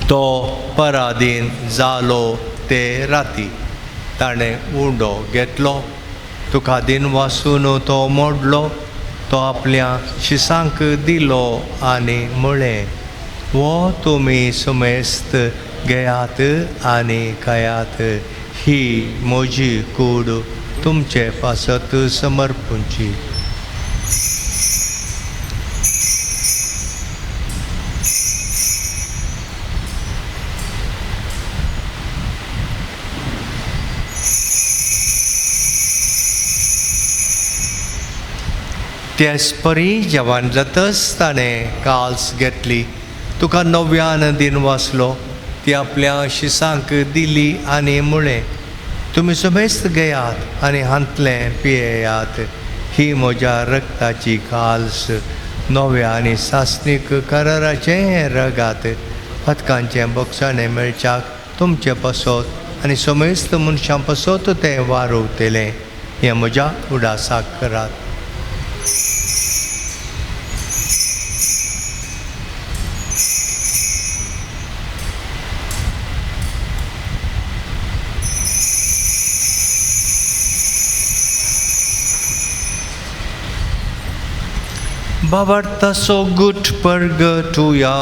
तो पराधीन जालो ते राती ताणें उंडो घेतलो, तुका दिन वासून तो मोडलो, तो आपल्या शिसांक दिलो आनी म्हळें, हो तुमी सुमेस्त घेयात आनी खायात, ही म्हजी कूड तुमचे पासत समर्पूंची. त्याच परी जेवण जातच ताणें काल्स घेतली, तुका नव्यान दिन वाचलो, ती आपल्या शिसांक दिली आनी म्हळें, तुमी समेस्त घेयात आनी हांतलें पियेयात, ही म्हज्या रक्ताची काल्स, नव्या आनी सासणीक कराराचें हें रगात, पदकांचें बक्षाणें मेळच्याक तुमचें पासत आनी समेस्त मनशां पासत तें वारवतलें, हें म्हज्या उडासाक करात. बाबार्ताचो गुट परगटुया.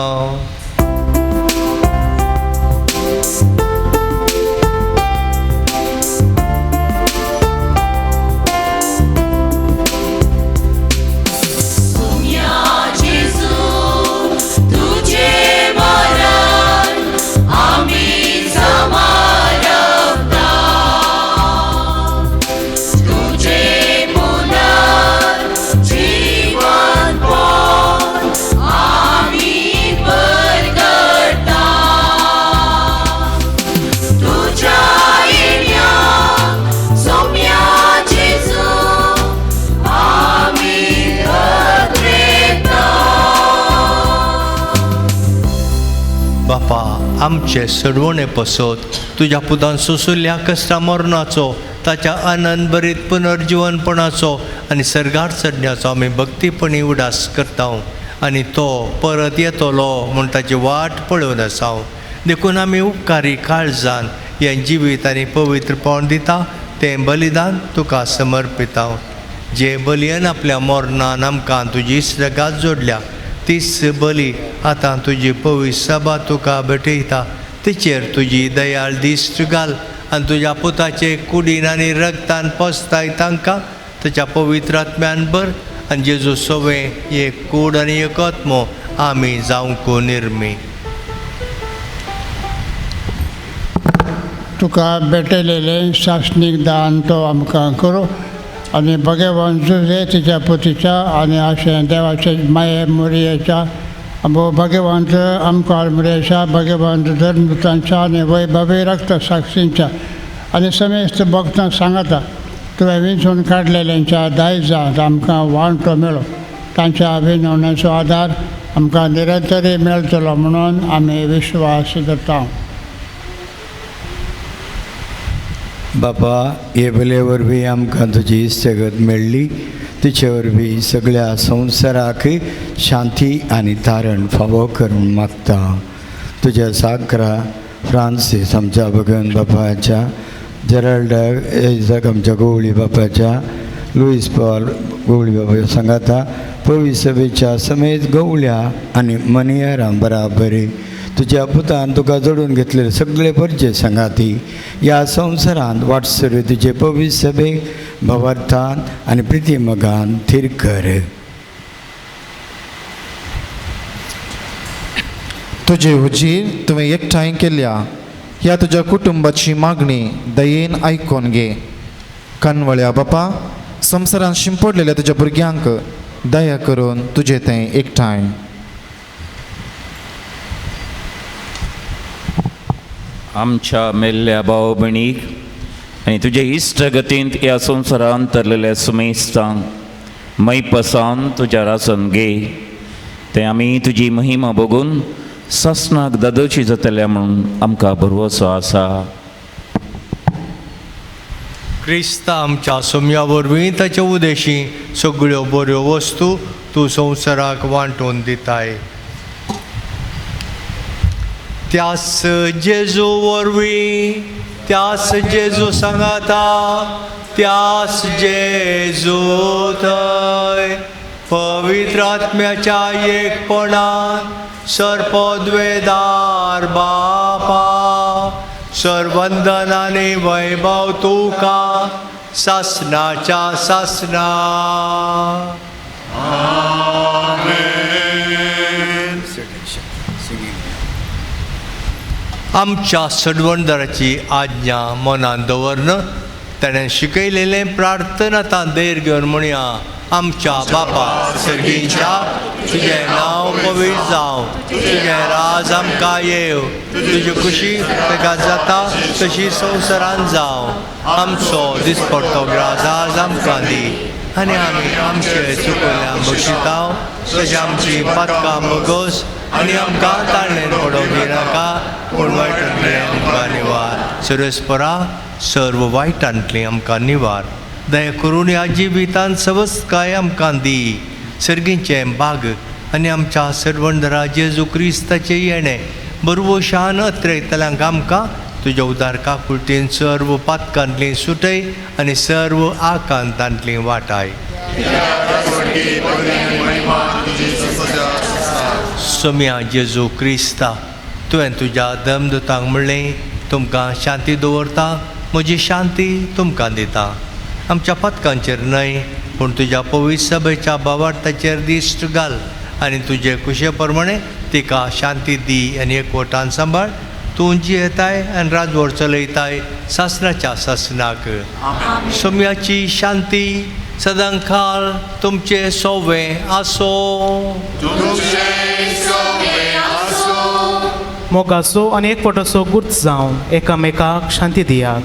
आमचे सडवणे पसत तुज्या पुतान सोंशिल्ल्या कश्टा मरणाचो, ताच्या आनंद भरीत पुनर्जिवनपणाचो आनी सर्गार चडण्याचो आमी भक्तीपणी उडास करता आनी तो परत येतलो म्हूण ताची वाट पळोवन आसा. देखून आमी उपकारी काळजान हें जिवीत आनी पवित्रपण दिता तें बलिदान तुका समर्पिता. जे बलयन आपल्या मरणान आमकां तुजी सगात जोडल्या तीच बली आतां तुजी पवित्र सभा तुका भेटयता, तिचेर तुजी दयाळ दिश्ट घाल आनी तुज्या पुताचे कुडीन आनी रगतान पोसताय तांकां ताच्या पवित्र आत्म्यान भर आनी जेजू सवें एक कूड आनी एक आत्मो आमी जावंक निर्मी. तुका भेटयलेलें सासणीक दान तो आमकां करूं आनी भगवान जुजे तिच्या पुतीच्या आनी अशें देवाचे माये मोरयेच्या भगवंत आमकार मुरेच्या भगवंत धर्मदूतांच्या आनी वैभवी रक्त साक्षींच्या आनी समेस्त भक्तांक सांगता तुवें विंचून काडलेल्यांच्या दायजांत आमकां वांटो मेळो, तांच्या विनवण्याचो आदार आमकां निरंतरी मेळटलो म्हणून आमी विश्वास धरता. बापा, हे बले वरवीं आमकां तुजी इश्टगत मेळ्ळी, तिचे वरवीं सगळ्या संवसाराक शांती आनी तारण फावो करून मागता. तुज्या साकरा फ्रांसीस आमच्या भगवन बापाच्या, जेराल्ड एजाक आमच्या गोवळी बापाच्या, लुईस पॉल गोवळी बापाच्या सांगाता पवित्र सभेच्या समेत गवळ्या आनी मनियारां बराबरी तुज्या पुतान तुका जोडून घेतलेले सगळे परचे सांगाती ह्या संवसारांत वाटसरू तुजे पवित्र सभेक भवार्थान आनी प्रितीमगान थीर कर. तुजे हुजीर तुवें एकठांय केल्या ह्या तुज्या कुटुंबाची मागणी दयेन आयकून घे. कानवळ्या बापा, संवसारांत शिंपडलेल्या तुज्या भुरग्यांक दया करून तुजें तें एकठांय. आमच्या मेल्ल्या भाव भयणीक आनी तुजे इश्टगतींत ह्या संवसारांत तरलेल्या सुमेस्तांक मैपसान तुज्या रासन घे, तें आमी तुजी महिमा बघून सासणाक दादोशी जातल्या म्हणून आमकां भरवसो आसा. क्रिस्ता आमच्या सोम्या वरवीं ताचे उदेशी सगळ्यो बऱ्यो वस्तू तूं संवसाराक वांटून दिताय. त्यास जेजू वरवीं, त्यास जेजू सांगाता, त्यास जेजू थंय पवित्र आत्म्याच्या एकपणान सर्पद्वेदार बापा सर्वंदन आनी वैभव तुका सासनाच्या सासना. आमच्या सडवणदाराची आज्ञा मनान दवरन ताणें शिकयलेलें प्रार्थना तां देर घेवन म्हणया. आमच्या बापा सर्गीच्या, तुजें नांव पवित्र जावं, तुजें राज आमकां येव, तुजी खुशी ताका जाता तशी संवसारान जावं. आमचो दिसपडतो ग्रास आज आमकां दी आनी आमी आमचे चुकल्या बक्षितां तशें आमची पातकां बगोस आनी आमकां ताळणेन पडोवंक दिनाका, पूण वायटांतलें आमकां निवार. सर्वेस्परा सर्व वायटांतलें आमकां निवार. दया करून ह्या जिवितान सवस्काय आमकां दी. सर्गीचें बाग आनी आमच्या सर्वंदरा जेजू क्रिस्ताचें येणें बरवशान अत्रेतल्यांक आमकां तुज्या उदार काकुळटेन सर्व पातकांतलीं सुटय आनी सर्व आकांतांतलीं वाटाय. सोम्या जेजू क्रिस्ता, तुवें तुज्या दमदूतांक म्हणलें, तुमकां शांती दवरता, म्हजी शांती तुमकां दिता. आमच्या पथकांचेर न्हय पूण तुज्या पवित्र सभेच्या भावार्थाचेर दिश्ट घाल आनी तुजे कुशे प्रमाणे तिका शांती दी आनी एकवटान सांबाळ. तूं जियेताय आनी राजवट चलयताय सासनाच्या सासनाक. सोम्याची शांती सदांकाळ तुमचे सोवे आसो. मोगाचो आनी एकवटाचो गुर्त जावन एकामेकाक शांती दियात.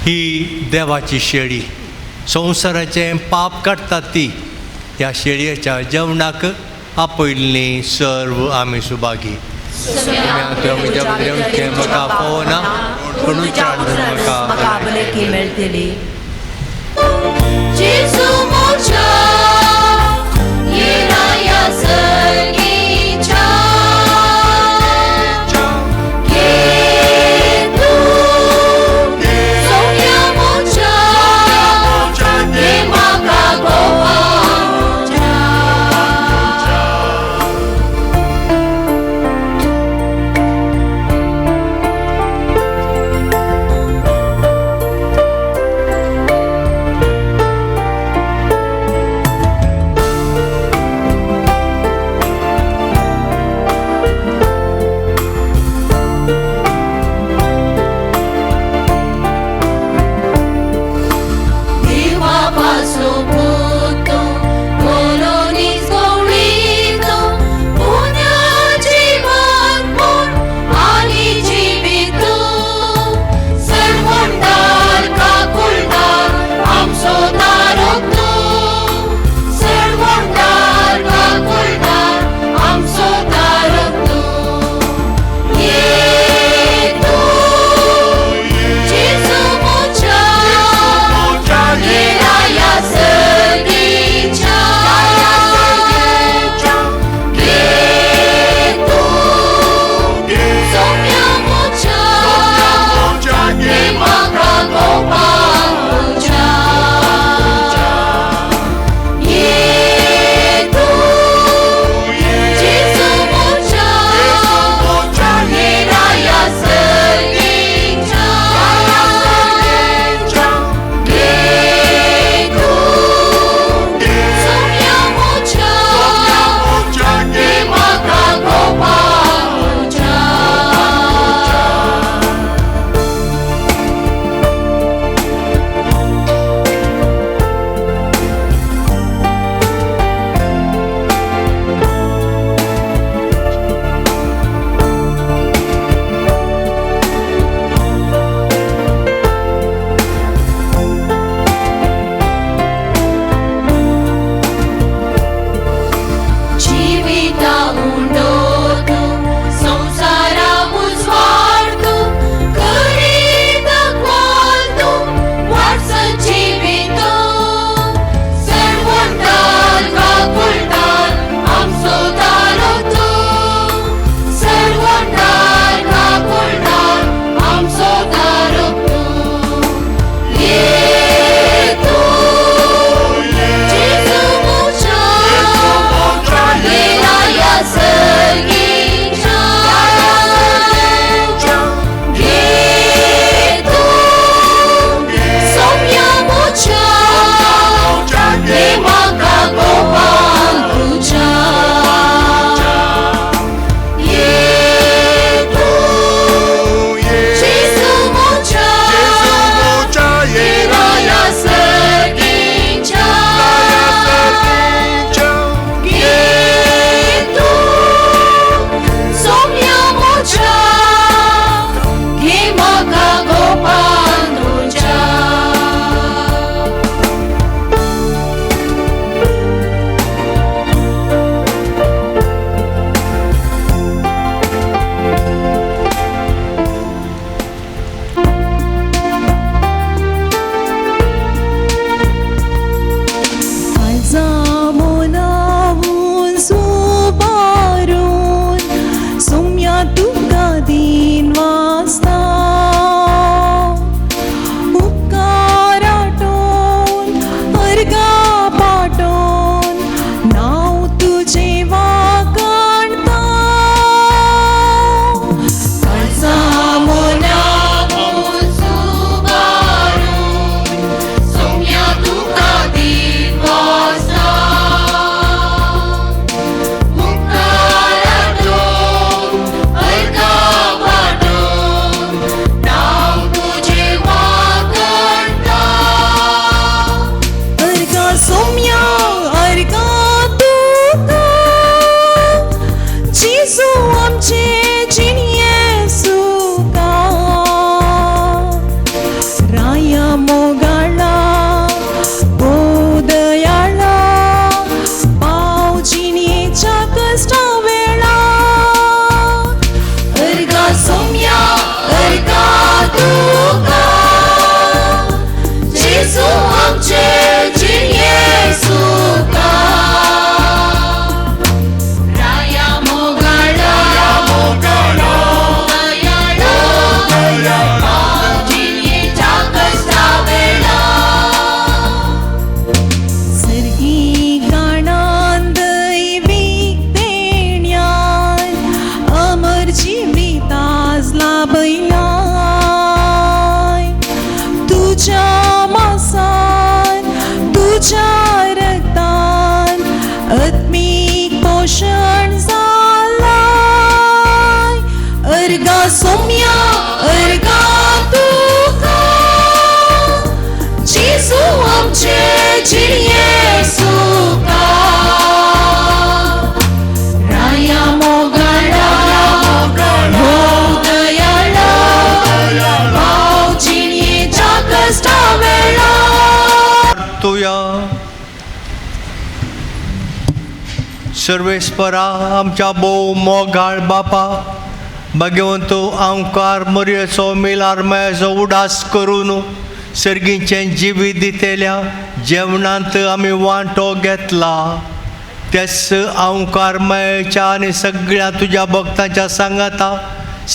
ही देवाची शेळी संवसाराचें पाप काडटा ती. ह्या शेळयेच्या जेवणाक आपयल्ली सर्व आमी सुभागी. म्हाका पळोवना पूण म्हाका भलायकी मेळटली. जिविता उंडो तूं संवसारा उजवाड तूं करीत क्वाल तूं वाटसन जिवितो सर्वंटान काकुळटान आमचो दारो तूं सर्वंटान काकुळटान आमचो दारो तूं ये तूं जेजू म्हज्या येराया सर्गीच्या घे तूं सोम्या म्हज्या घे म्हाका गोपान तुज्या ये तूं जेजू म्हज्या येराया सर्गीच्या घे तूं सोम्या म्हज्या घे म्हाका गोपान तुज्या. काळजा मोनावून सुबारून सोम्या तुका दीन वाजता उपकार आटोवन अर्गा पाटोवन नांव तुजें वाखाणता. काळजा मोनावून सुबारून सोम्या तुका दीन वाजता उपकार आटोवन अर्गा पाटोवन नांव तुजें वाखाणता. अर्गा सोम्या अर्गा तुका जेजू आमचे जिणये सुका राया मोगाळा दयाळा पाव जिणयेच्या कश्टा वेळा. अर्गा सोम्या अर्गा तुका जेजू आमचे जिणये सुका राया मोगाळा दयाळा पाव जिणयेच्या कश्टा वेळा. सर्गी गाणान दैवीक देण्यान अमर जिविताज लाभयलाय तुज्या मासान तुज्या रक्तान आत्मीक पोशण जालाय. अर्गा सोम्या अर्गा तुका जेजू आमचे जिणये सुका राया मोगाळा भोव दयाळा पाव जिणयेच्या कश्टा वेळा. तुया सर्वेस्परा आमच्या भोव मोगाळ बापा भगवंत आमकार मरयेचो मिलार मायेचो उडास करून सर्गीचें जिवीत दितेल्या जेवणांत आमी वांटो घेतला तेच आंवकार मायेच्या आनी सगळ्या तुज्या भक्तांच्या सांगाता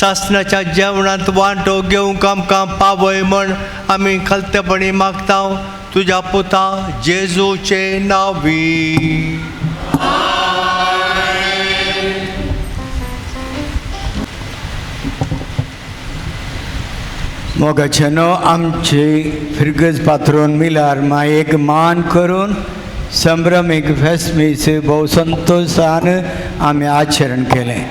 सासणाच्या जेवणांत वांटो घेवंक आमकां पावय म्हण आमी खलतेपणी मागता तुज्या पुता जेजूचे नांवी. मोगाच्यानो आमचे फिरगज पात्रोन मिलार मायेक मान करून संभ्रमीक फेस्मीस भोव संतोशान आमी आचरण केलें.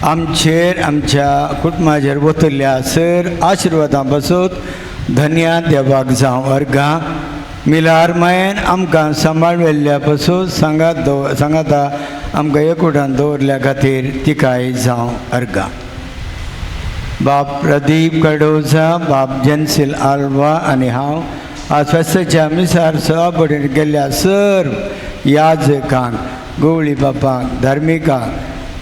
आमचेर आमच्या कुटुंबाचेर वतल्या सर आशिर्वादां पासून धन्या देवाक जावं अर्घां मिलार मायेन आमकां सांबाळवेल्ल्या पासून सांगात दवर सांगाता आमकां एकवटान दवरल्या खातीर तिकाय जावं अर्घां. बाप प्रदीप कडोजा, बाप जेन्सील आल्वा आनी हांव आज फेस्ताच्या मिसार सभापतीन गेल्ल्या सर्व याजकांक गवळी बापांक, धार्मिकांक,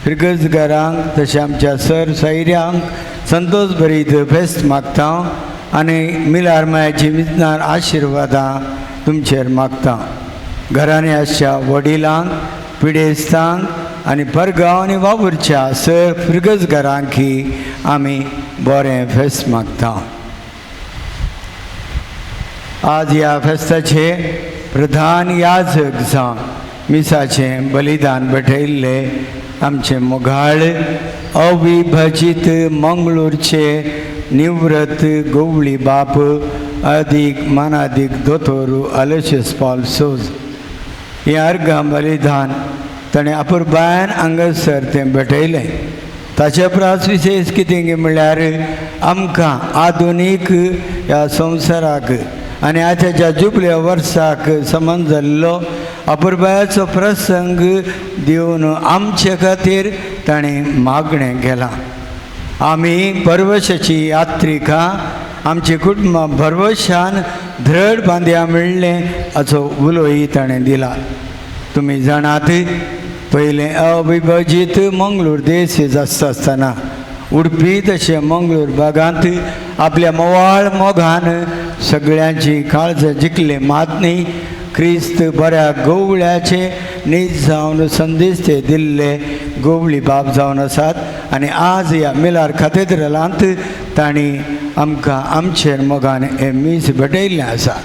फिरगजगारांक तशें आमच्या सर सैऱ्यांक संतोश भरीत फेस्त मागता आनी मिलार मायाची विज्ञान आशिर्वादां तुमचेर मागता. घरांनी आसच्या वडिलांक, पिडेस्तांक आनी परगांव आनी वावुरच्या सर फिरगजगारांकी आमी बरें फेस्त मागता. आज ह्या फेस्ताचे प्रधान याजक जावन मिसाचें बलिदान भेटयल्ले आमचे मोगाळ अविभजीत मंगळूरचे निवृत्त गोवळी बाप अदीक मानादीक दोतोर अलोशियस पॉल सोज हें अर्गां बलिदान ताणें अपुरबायान हांगासर तें भेटयलें. ताचे प्रास विशेश कितें म्हणल्यार आमकां आधुनीक ह्या संवसाराक आनी आतांच्या जुबल्या वर्साक समान जाल्लो अपुरबायाचो प्रसंग दिवन आमचे खातीर ताणें मागणें केलां. आमी परवशाची यात्रिका आमची कुटुंबां भरवशान धड बांदया मेळ्ळें हाचो उलोय ताणें दिला. तुमी जाणात पयलें अविभजीत मंगळूर देश आसता आसतना उडपी तशें मंगळूर भागांत आपल्या मोवाळ मोगान सगळ्यांची काळजां जिखले मात न्ही क्रिस्त बऱ्या गवळ्याचे नीज जावन संदेश ते दिल्ले गवळी बाप जावन आसात आनी आज ह्या मिलार खातेद्रलांत तांणी आमकां आमचेर मोगान हें मीस भेटयल्लें आसा.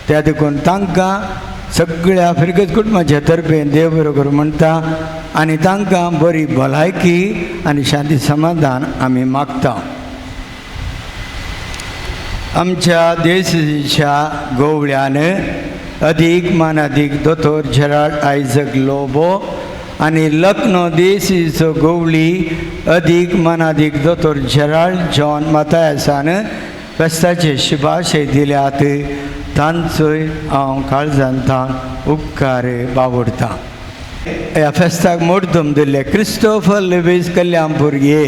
त्या देखून तांकां सगळ्या फिरगज कुटुंबाच्या तर्फेन देव बरो करूं म्हणटा आनी तांकां बरी भलायकी आनी शांती समाधान आमी मागता. आमच्या देशाच्या गवळ्यान अदीक मानादीक दोतोर जेराल्ड आयजक लोबो आनी लखनौ देशीचो गवळी अदीक मानादीक दोतोर जेराल्ड जॉन मातायसान फेस्ताचे शुभाशय दिल्यात. तांचोय हांव काळजान उपकार बावडटा. ह्या फेस्ताक मोडदम दिल्ले क्रिस्टोफर लेवीस कल्याणपूर ये,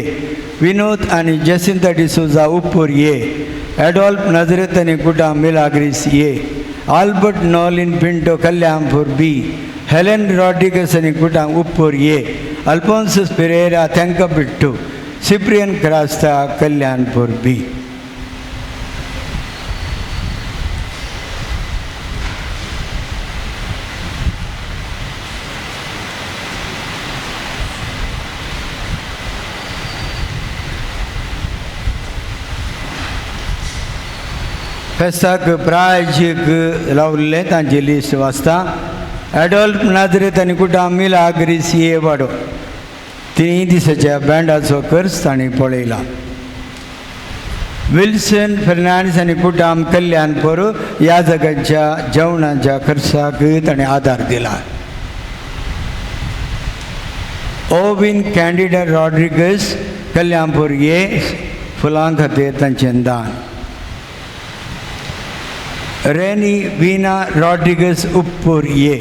विनोद आनी जेसिंता डिसोजा उप्पूर ये, एडॉल्फ नजरेत आनी कुटा मिलाग्रीस ये, Albert Nolin Pinto Kalyanpur B, Helen Rodrigues आनी कुटा उप्पूर ये, अल्फोन्सस पिरेरा थेंकबिट्टू, सिप्रियन क्रास्ता कल्याणपूर बी. फेस्ताक प्रायजीक लावल्लें तांची लिस्ट वाचता. एडॉल्फ नाजरेत आनी कुटा मिलाग्रीस ये वाडो 3 दिसाच्या बँडाचो खर्च तांणी पळयला. विल्सन फेर्नांडीस आनी कुटाम कल्याणपूर ह्या जगाच्या जेवणाच्या खर्चाक ताणें आदार दिला. ओविन कॅन्डिडा रॉड्रिगस कल्याणपूर ये फुलां खातीर तांचें दान. रेनी वीना रॉड्रिगस उप्पूर ये.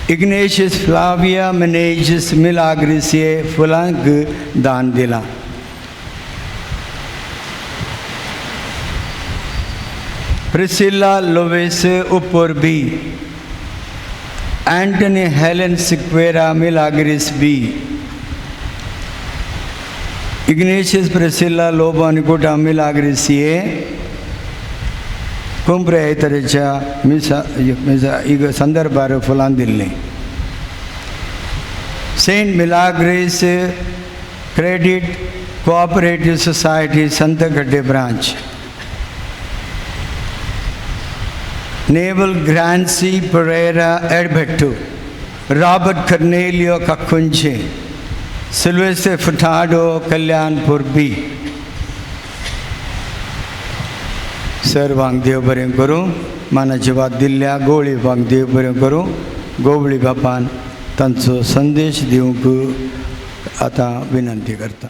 इग्नेशियस फ्लाविया मेनेजिस मिलाग्रिस ये फुलांक दान दिला. Priscilla Loves Uppur B, Antony Helen Sequeira Milagres B, Ignatius Priscilla Lobo आनी कुटा मिलाग्रिस ये कुंप्रे तरेच्या मिसा मिसा इग संदर्भार फुलां दिल्लीं. Saint Milagres credit cooperative society Santhekatte branch, Naval Grancy Pereira Edbettu, Robert Cornelio Kakunje, Sylvester Furtado Kalyanpur B. सर्वांक देव बरें करूं, मानाची वाद दिल्ल्या गोवळी बापांक देव बरें करूं. गोवळी बापान तांचो संदेश दिवंक आतां विनंती करता.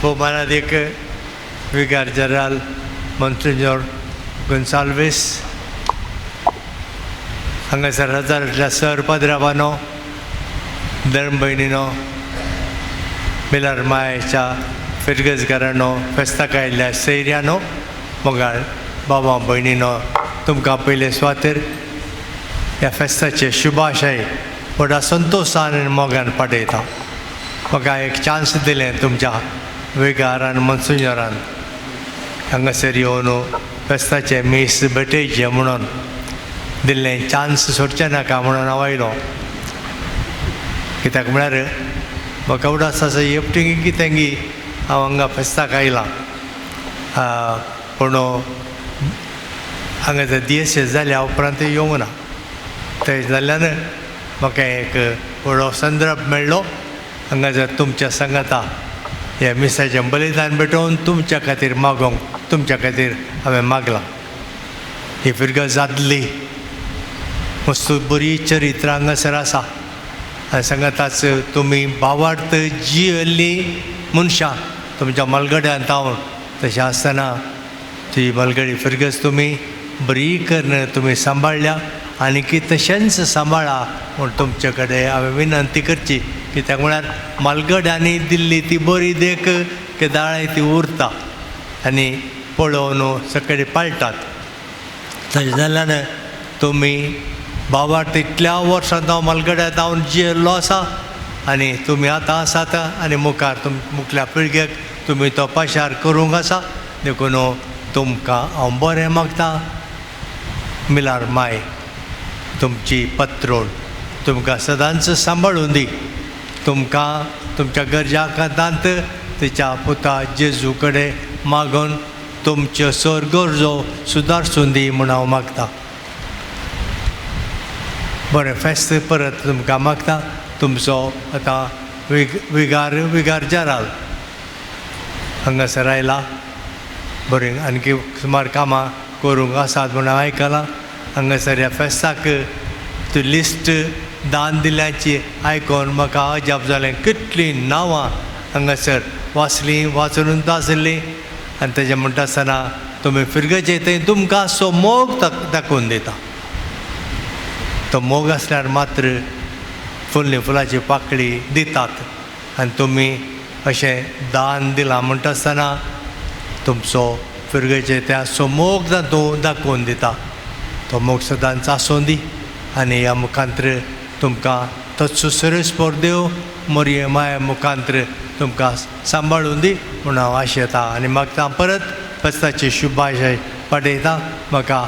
भोवमानादीक विगार जनरल मोन्सिन्योर गोन्साल्वीस, हांगासर हजारांतल्या सर पाद्राबानो, धर्म भयणीनो, मिलार मायेच्या फिरगजकारांनो, फेस्ताक आयिल्ल्या सैऱ्यानो, मोगाळ बाबा भयणीनो, तुमकां पयले सुवातेर ह्या फेस्ताचे शुभाशय व्हडा संतोशान आनी मोगान पाठयता. म्हाका एक चान्स दिलें तुमच्या वेगारान मनसुंजरान हांगासर येवन फेस्ताचें मीस भेटयचें म्हणून दिल्लें चान्स सोडचें नाका म्हणून हांव आयलो. कित्याक म्हळ्यार म्हाका उडास आसा एकटी कितेंगी हांव हांगा फेस्ताक आयलां, पूण हांगा दियेस जाल्या उपरांत येवंक ना. थंय जाल्ल्यान म्हाका एक व्हडलो संदर्भ मेळ्ळो. हांगा जर तुमच्या सांगाता ह्या मिसाचें बलिदान भेटोवन तुमच्या खातीर मागोवंक तुमच्या खातीर हांवें मागलां. ही फिरगज जातली वस्तू बरी चरित्र हांगासर आसा आनी सांगाताच तुमी भावार्थ जियेल्लीं मनशां तुमच्या मलगड्यांत हांव तशें आसतना ती मलगडी फिरगज तुमी बरी करून तुमी सांबाळ्ळ्या आनी की तशेंच सांबाळा म्हूण तुमचे कडेन हांवें विनंती करची. कित्याक म्हळ्यार मालगड्यांनी दिल्ली ती बरी देख केदाळाय ती उरता आनी पळोवन सगळे पाळटात. तशें जाल्ल्यान तुमी बाबार्थ इतल्या वर्सां हांव मालगड्यांत हांव जियेल्लो आसा आनी तुमी आतां आसात आनी मुखार मुखल्या पिळगेक तुमी तो पाशार करूंक आसा. देखून तुमकां हांव बरें मागता. मिलार माय तुमची पत्रोण तुमकां सदांच सांबाळून दी. तुमकां तुमच्या गरजा खातांत तिच्या पुता जेजू कडेन मागून तुमच्यो सर गरजो सुदारसून दी म्हूण हांव मागता. बरें फेस्त परत तुमकां मागता. तुमचो आतां विगार विगार जेराल हांगासर आयला बरें आणकी सुमार कामां करूंक आसात म्हूण हांव आयकलां. हांगासर ह्या फेस्ताक ती लिस्ट दान दिल्याची आयकून म्हाका अजाप जालें. कितलीं नांवां हांगासर वाचलीं वाचून आसलीं आनी तेजें म्हणटा आसतना तुमी फिरगजे थंय तुमकां असो मोग दाखोवन दिता. तो मोग आसल्यार मात्र फुलली फुलाची पाकळी दितात आनी तुमी अशें दान दिलां म्हणटा आसतना तुमचो फिरगजे त्या सो मोग तातूंत दाखोवन दिता. तो मोग सदांच आसूं दी आनी ह्या मुखांत्र तुमकां तत्सो सुरेस्पोर देव मोरये माया मुखांत्र तुमकां सांबाळून दी म्हूण हांव आशेतां आनी मागता. परत फेस्ताची शुभाशय पाठयता. म्हाका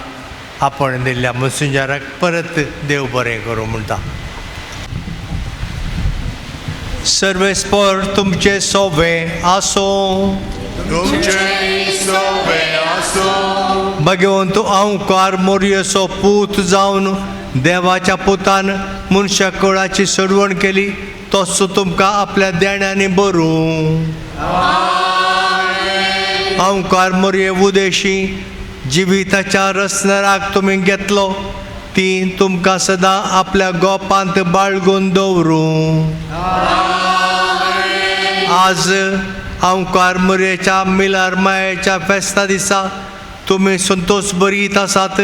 आपण दिल्ल्या मनसुंजाराक परत देव बरें करूं म्हणटा. सर्वेस्पोर तुमचे सोवे आसूं. भगवंत अंकार मोरयेचो पूत जावन देवाच्या पुतान मनशा कुळाची सोडवण केली तोच तुमकां आपल्या देण्यांनी बरूं. अंकार मोरये उदेशी जिविताच्या रसनराक तुमी घेतलो ती तुमकां सदां आपल्या गोपांत बाळगून दवरूं. आज अंकार मोरयेच्या मिलार मायेच्या फेस्ता दिसा तुमी संतोष बरीत आसात.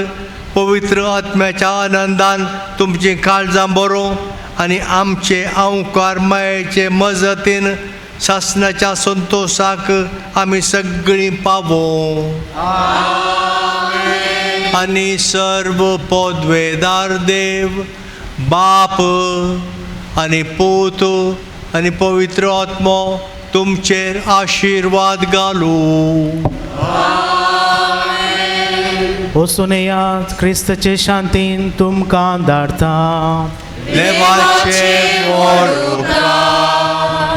पवित्र आत्म्याच्या आनंदान तुमचीं काळजां बरोवं आनी आमचे अंकार मायेचे मजतीन सासणाच्या संतोशाक आमी सगळीं पावों. आनी सर्व पदवेदार देव बाप आनी पूत आनी पवित्र आत्मो तुमचेर आशिर्वाद घालूं. वचून क्रिस्तचे शांतीन तुमकां धाडता. देवाचे व्हड उपकार.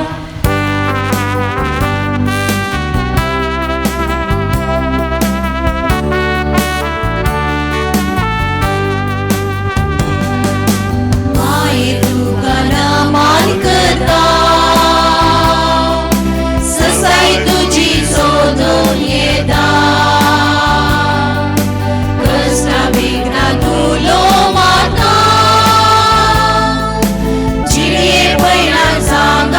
माये तुका नमन करता, ससाई तुजी सोदून येता. जिणये पयणाक सांग.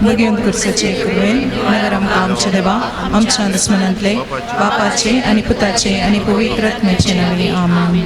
भगेवन कुर्साचे कृपेन नगर आमकां आमच्या देवा आमच्या दुस्मनांतले बापाचे आनी पुताचे आनी पवित्र आत्म्याचे नांवान आमेन.